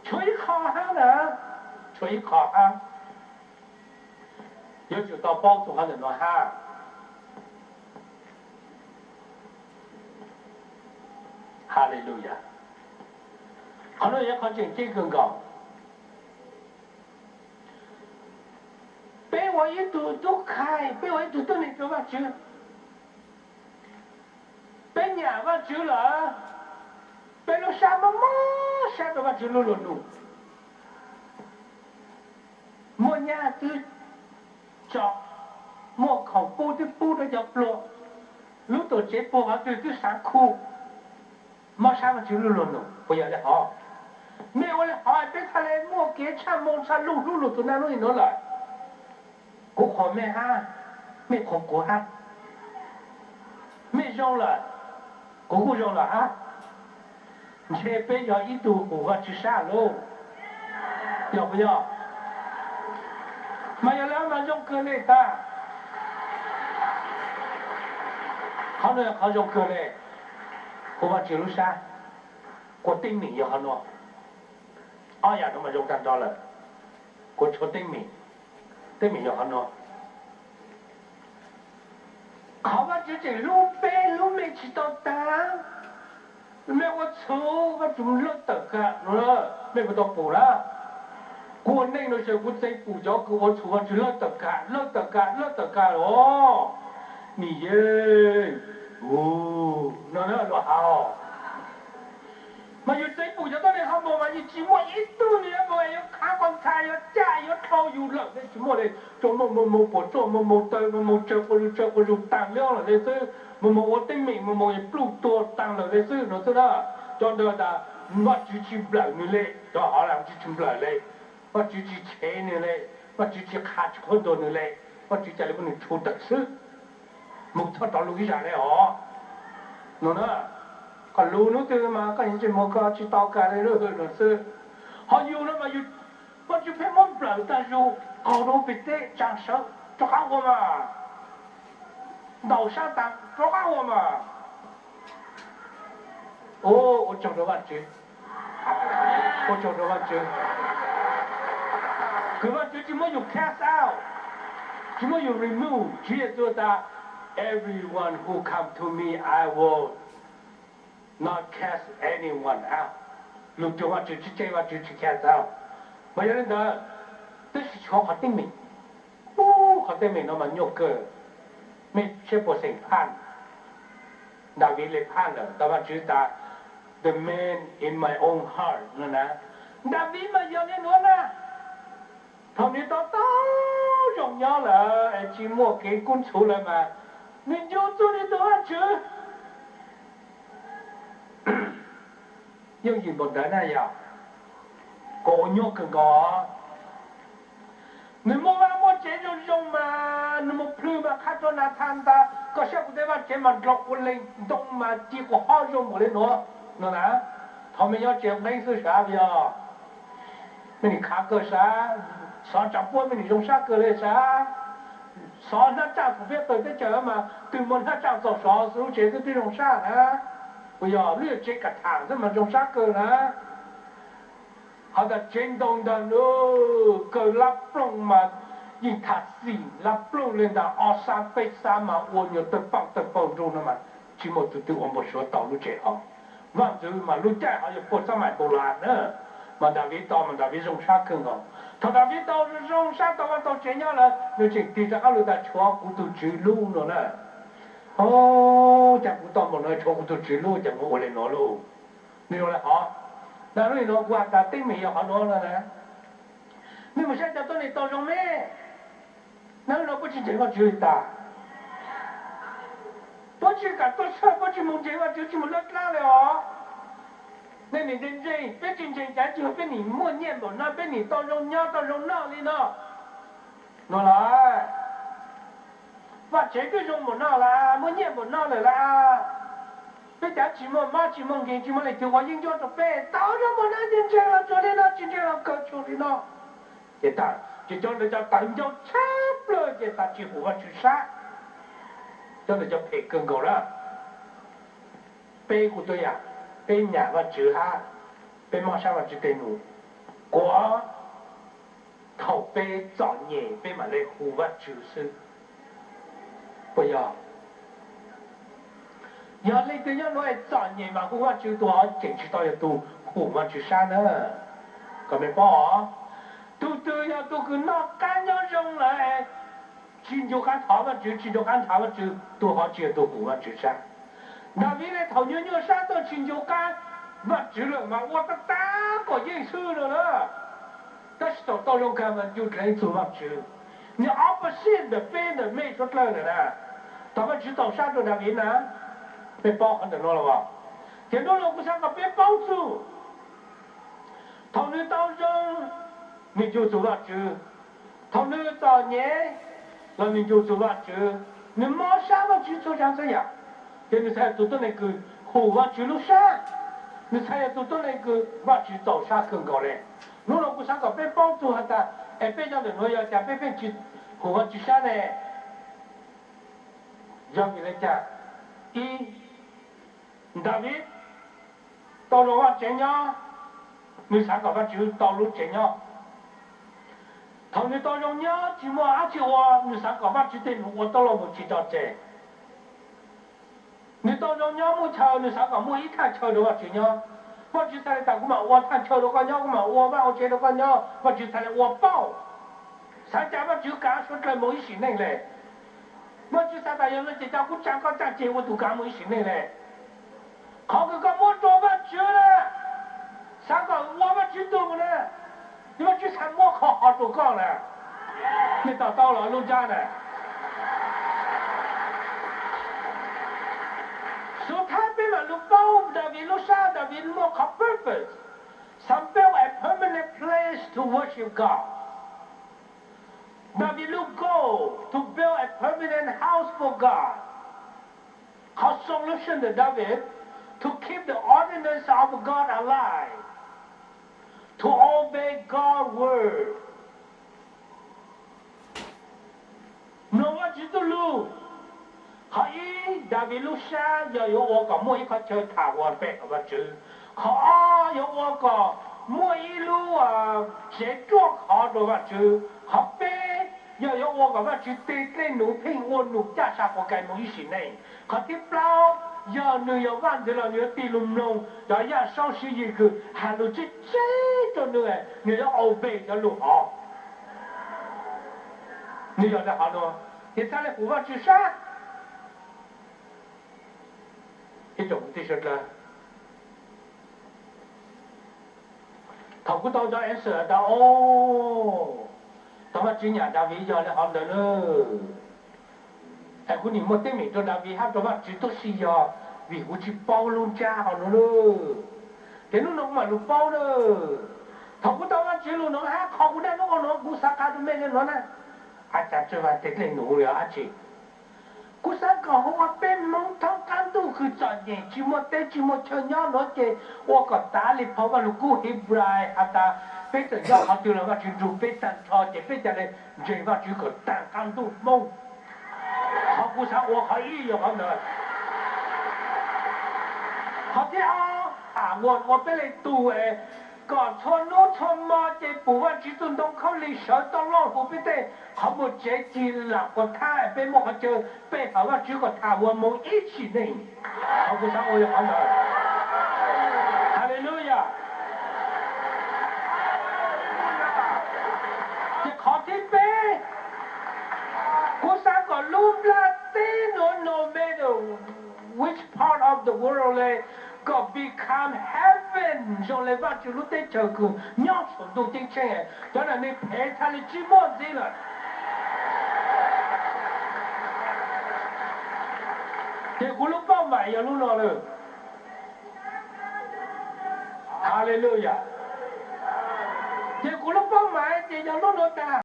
Tshuav ib qho hab na, tshuav ib qho hab. Yuav tsum tau paub txug qhov ntawm no hab. Hallelujah. Qhov no yog qhov tseem ceeb kawg nkaus. Peb ua ib tug tub qhaij, peb ua ib tug tuab neeg rau Vajtswv. Peb nyiam Vajtswv lawm, peb lub sab mob mob sab rau Vajtswv lub luag nus. Muaj nyaj twb tso, muaj khoom pub twb pub rau cov pluag, lub tuam tsev puag qhov twg twb xav khu, mob sab Vajtswv lub luag nus. Puas yog li hov? Mej ua li hov peb txhaj le muaj kev tshaj moo tshaj lug hlub lug tus naj nub nim nuav lawm. Kuv qhuas mej hab, mej qhuas kuv hab. Mej zoo lawm, kuv kuj zoo lawm hab. Ntshe peb yog ib tug qus Vajtswv sab lauj. Yog puas yog? Mas yog li mas zoo kawg li tag. Qhov no yog qhov zoo kawg li. Qhuas Vajtswv lub sab, qhuas teeb meem yog qhov no. Ob yam no mas zoo tag nrho lawm. Qhuas tshuav teeb meem, teeb meem yog qhov no. Qhov Vajtswv tseem hlub peb hlub mej tsis tau tag. Mej ua txhuv Vajtswv lawb tawm kam no, mej puas tau pum na? Kuv ua neej no xyov kuv txeev pum cov kws ua txhuv Vajtswv lawb tawm kam, lawb tawm kam, lawb tawm kam os. Nim yeej, u, no na luag has. Mas yus txeev pum cov tuab neeg ho moog mas yeej tsis muaj ib tug li moog yuav khav qhov ntxhais yuav caj yuav dlhau yus lawm li, tsis muaj li. Tsuas moog moog moog puas tsuaj, moog moog taw, moog moog tsawg quas zug tsawg quas zug taag lub lawm li xwb, moog moog ua teeb meem, moog moog pluj tuag taag lawm li xwb no xwb na. Cov ntawd tas Vajtswv tsis nplawm nws li, cov hov las tsis tsis nplawm li, Vajtswv tsis tshev nws li, Vajtswv tsis qha tsis qhuab ntuas nws li, Vajtswv ca le muab nws tshu tawm xwb. Moog txhob rov lug ib zag li os. No na, koj lug hnub twg mas koj yeej tsis moog koj tsis tau kag li lub hwm no xwb. Ho yus no mas yus, Vajtswv pheej muab nplawm tag zug, qaug rau pem teb tsaa sawv rov qab ua mas, ntaus sab taag rov qab ua mas. Ua tsaug rau Vajtswv, ua tsaug rau Vajtswv. Kws Vajtswv tsis muab yus cast out, tsis muab yus remove. Tswv Yexus tas, everyone who come to me, I will not cast anyone out. Lug cuag Vajtswv tsis tseg Vajtswv tsis cast out. Mas yog li ntawd, tab sis tshuav qhov teeb meem, qhov teeb meem no mas nyuaj kawg. Mej saib puas xeem phaj, Daviv le phaj lawm, tas Vajtswv tas, the man in my own heart no na. Daviv mas yog li nuav na. Thaum nws tau tau zoo nyob lawm es tsis muaj kev kub ntxhuv lawm mas nws ncu txug nws tus Vajtswv. Yooj yim npaum ntawd na yog, kuv ua nyuaj kawg nkaus. Nws muaj vaj muaj tsev zoo zoo mas nws mus plhws mas qha rau Nathan tas, koj saib kuv tej vaj tsev mas ndlov ua leej ntoo mas ci quas hob zoo npaum li nuav no na. Thaum mej nyob tsev nqeeb xwb sav, yog mej nim khav kawg sav, xov tsaa puab mej nim zoo sab kawg li sav, xov hnab tsaj thaum peb qw teb chaws mas twg muaj hnab tsaj txaus sov xwb lub tsev xwb twb zoo sab na. Puas yog? Lub yog tsev kav tham xwb mas zoo sab kawg na. Ho tas tsev ntoo ntag nub, kawg lab plooj mas yeej tham xim lab plooj li ntag, ob sab peb sab mas ua nyuag tawg paug tawg paug nrug no mas tsis muaj tug twg ua npau suav tau lub tsev hov. Vaaj ntxwv mas lub caij hov yog puag sab mais npau las na. Mas Daviv tau mas Daviv zoo sab kawg nkaus. Thaum Daviv tau zoo sab tau vaj tau tsev nyob lawm, nws tseem tig rov qab lus tas, tshuav kuv tus Tswv lub no na. O, cas kuv tau npaum no tshuav kuv tus Tswv lub, cas kuv ua li no lauj? Nws zoo li hov. Na lub nim no kuv has tas teeb meem yog qhov nuav no na. Mej mus saib cov tuab neeg tau zoo me, na lub no puab tsis ntseeg Vajtswv li tas. Puab tsis kam tuaj sawj, puab tsis mus ntseeg Vajtswv, tsis mus lab dlab li os. Nej nim ntseeg ntseeg, peb tsis ntseeg cas tsis yog peb nim muaj nyiaj npaum no, peb nim tau zoo nyob tau zoo noj li no. Nuav lawm, vaj tsev twb zoo npaum no lawm, muaj nyiaj npaum no lawm lawm, peb cas tsis muaj mob tsis muaj nkeeg tsis muaj leej twg ua yeeb ncuab rau peb? Tau zoo npaum no ces ntseeg los tsuas li no, tsis ntseeg los kawg tsuas li no. Ces tas ces cov ntawd cov tawv ncauj tshab plaws ces tas tsis hum Vajtswv sab. Cov ntawd cov phem kawg nkaus na. Peb kuj tuab yam, peb nyam Vajtswv hab peb mob sab Vajtswv tej num, kuas thaum peb txom nyem peb mam le hu Vajtswv xwb. Puas yog? Yog leej twg nyob nuav es txom nyem mas hu Vajtswv, tus hov tseem tsis tau yog tus hum Vajtswv sab na. Kom mej paub os, tus twg yog tus kws noj qab nyob zoo lawm, tsis ncu qab thov Vajtswv, tsis ncu qab thov Vajtswv, tus hov tsis yog tus hum Vajtswv sab. Daviv ne thaum nyuaj nyuaj sab tuaj tsis ncu qab Vajtswv lawm mas ua tab tab kom yeej xwb no na. Tab sis thaum tau zoo kawg mas ncu dlev txug Vajtswv. Nws opposite ntawm peb ntawm mej suav dlawg ntawm na. Thaum Vajtswv tau sab rau Daviv na, peb paub qhov ntawm no los? Ces hnub no kuv xav kom peb paub txug, thaum nws tau zoo, nws ncu txug Vajtswv. Thaum nws txom nyem los nws ncu txug Vajtswv, nws mob sab Vajtswv txhua tsav txhua yam. Ces nws txhais yog tus tuab neeg kws hum Vajtswv lub sab, nws txhais yog tus tuab neeg kws Vajtswv txaus sab kawg nkaus le. Hnub no kuv xav kom peb paub txug has tas, es peb cov ntawm nuav yog cas peb pheej tsis hum Vajtswv sab ne? Yog vim le caag? Ib, Daviv tau zoo vaj tsev nyob, nws xav kom Vajtswv tau lub tsev nyob. Thaum nws tau zoo nyob tsis muaj dab tsi ua, nws xav kom Vajtswv tej num ua tau los mus tsis tso tseg. Nws tau zoo nyob muaj chaw, nws xav kom muaj ib thaj chaw rau Vajtswv nyob. Vajtswv txhais le tas kuv mam ua thaj chaw rau koj nyob, kuv mam ua vaj ua tsev rau koj nyob. Vajtswv txhais le ua pauj. Xav cas Vajtswv kav suav dlawg moog ib sim neej le. Vajtswv txhais tas yog le ces cas kuv tsaa koj tsaa ceg ua tus kav moog ib sim neej le. Qhov kws koj muab rua Vajtswv na, xav kom ua Vajtswv tug na, Vajtswv txhais muab qhov hov rua koj na. Mej to taub los lub ntsab na? Xub thawj peb mam lug paub Daviv lub sab, Daviv muaj qhov purpose. Some build a permanent place to worship God. Daviv lub goal to build a permanent house for God. Qhov solution ntawm Daviv to keep the ordinance of God alive, to obey God word. Mloog Vajtswv txuj lug. Qhov ib, Daviv lub sab yog yuav ua kom muaj ib qhov chaw tham ua peb hawm Vajtswv. Qhov ob, yuav ua kom muaj ib lub tsev ruaj khov rua Vajtswv. Qhov peb, yog yuav ua kom Vajtswv tej dlej num pheej ua num caj sa quas kais moog ib sim neej. Qhov thib plaub, yog nwg yog vaaj ntxwv los nwg yuav tig lug mloog cov yaj saub siv yig kws has lug tseb tseb rua nwg, nwg yuav obey cov lug hov. Nwg yog le hov nuav, ces txhaj le hum Vajtswv sab. Ib tsoom kwv tij sawv dlawg, thaum kuv tau cov answer tas, o, tau Vajtswv nyam Daviv yog le hov ntawd na. Es kuv nim muaj teeb meem rua Daviv hab rua Vajtswv tub si yog vim kuv tsis paub lub ntsab hov nuav na. Ces hnub no kuv mam lug paub na. Thaum kuv tau Vajtswv lug nuav hab qhov kuv dlaab lub ua nuav kuv xav qha rua mej le nuav na. A cas tsw vas tej dlej num le dab tsi? Kuv xav kom hu ua peb Hmoob thoob qaab ntuj kws txom nyem tsis muaj teb tsis muaj chaw nyob nuav ces ua kom tav le phau Vajluskub Hebrais has tas peb txawm nyob qhov twg los Vajtswv nrug peb taag nrho ces peb ca le ntseeg Vajtswv kom taag qaab ntuj Hmoob. Qhov kuv xav ua qhov ib yog qhov ntawd. Qhov thib ob, tham ua ua peb le tug es kom txhua nub txhua mo ces pum Vajtswv tug ntoo khaub lig sawv tau loj huv peb tej qhov muag tsev cig lam quas thab es peb muaj qhov chaw pe hawm Vajtswv kom tham ua moog ib sim neej. Qhov kuv xav ua yog qhov ntawd. Hallelujah. Lub nplaj teb nuav, no matter which part of the world, kom become heaven zoo le Vaajtswv lub teb chaws kws nyob saum ntuj ceeb tsheej. Cov nuav nwg phem txhaj le tsi muaj ntxiv lawm. Ces kuv lub paub maim yog lub no lawm. Hallelujah. Ces kuv lub paub maim ces yog lub nuav tag.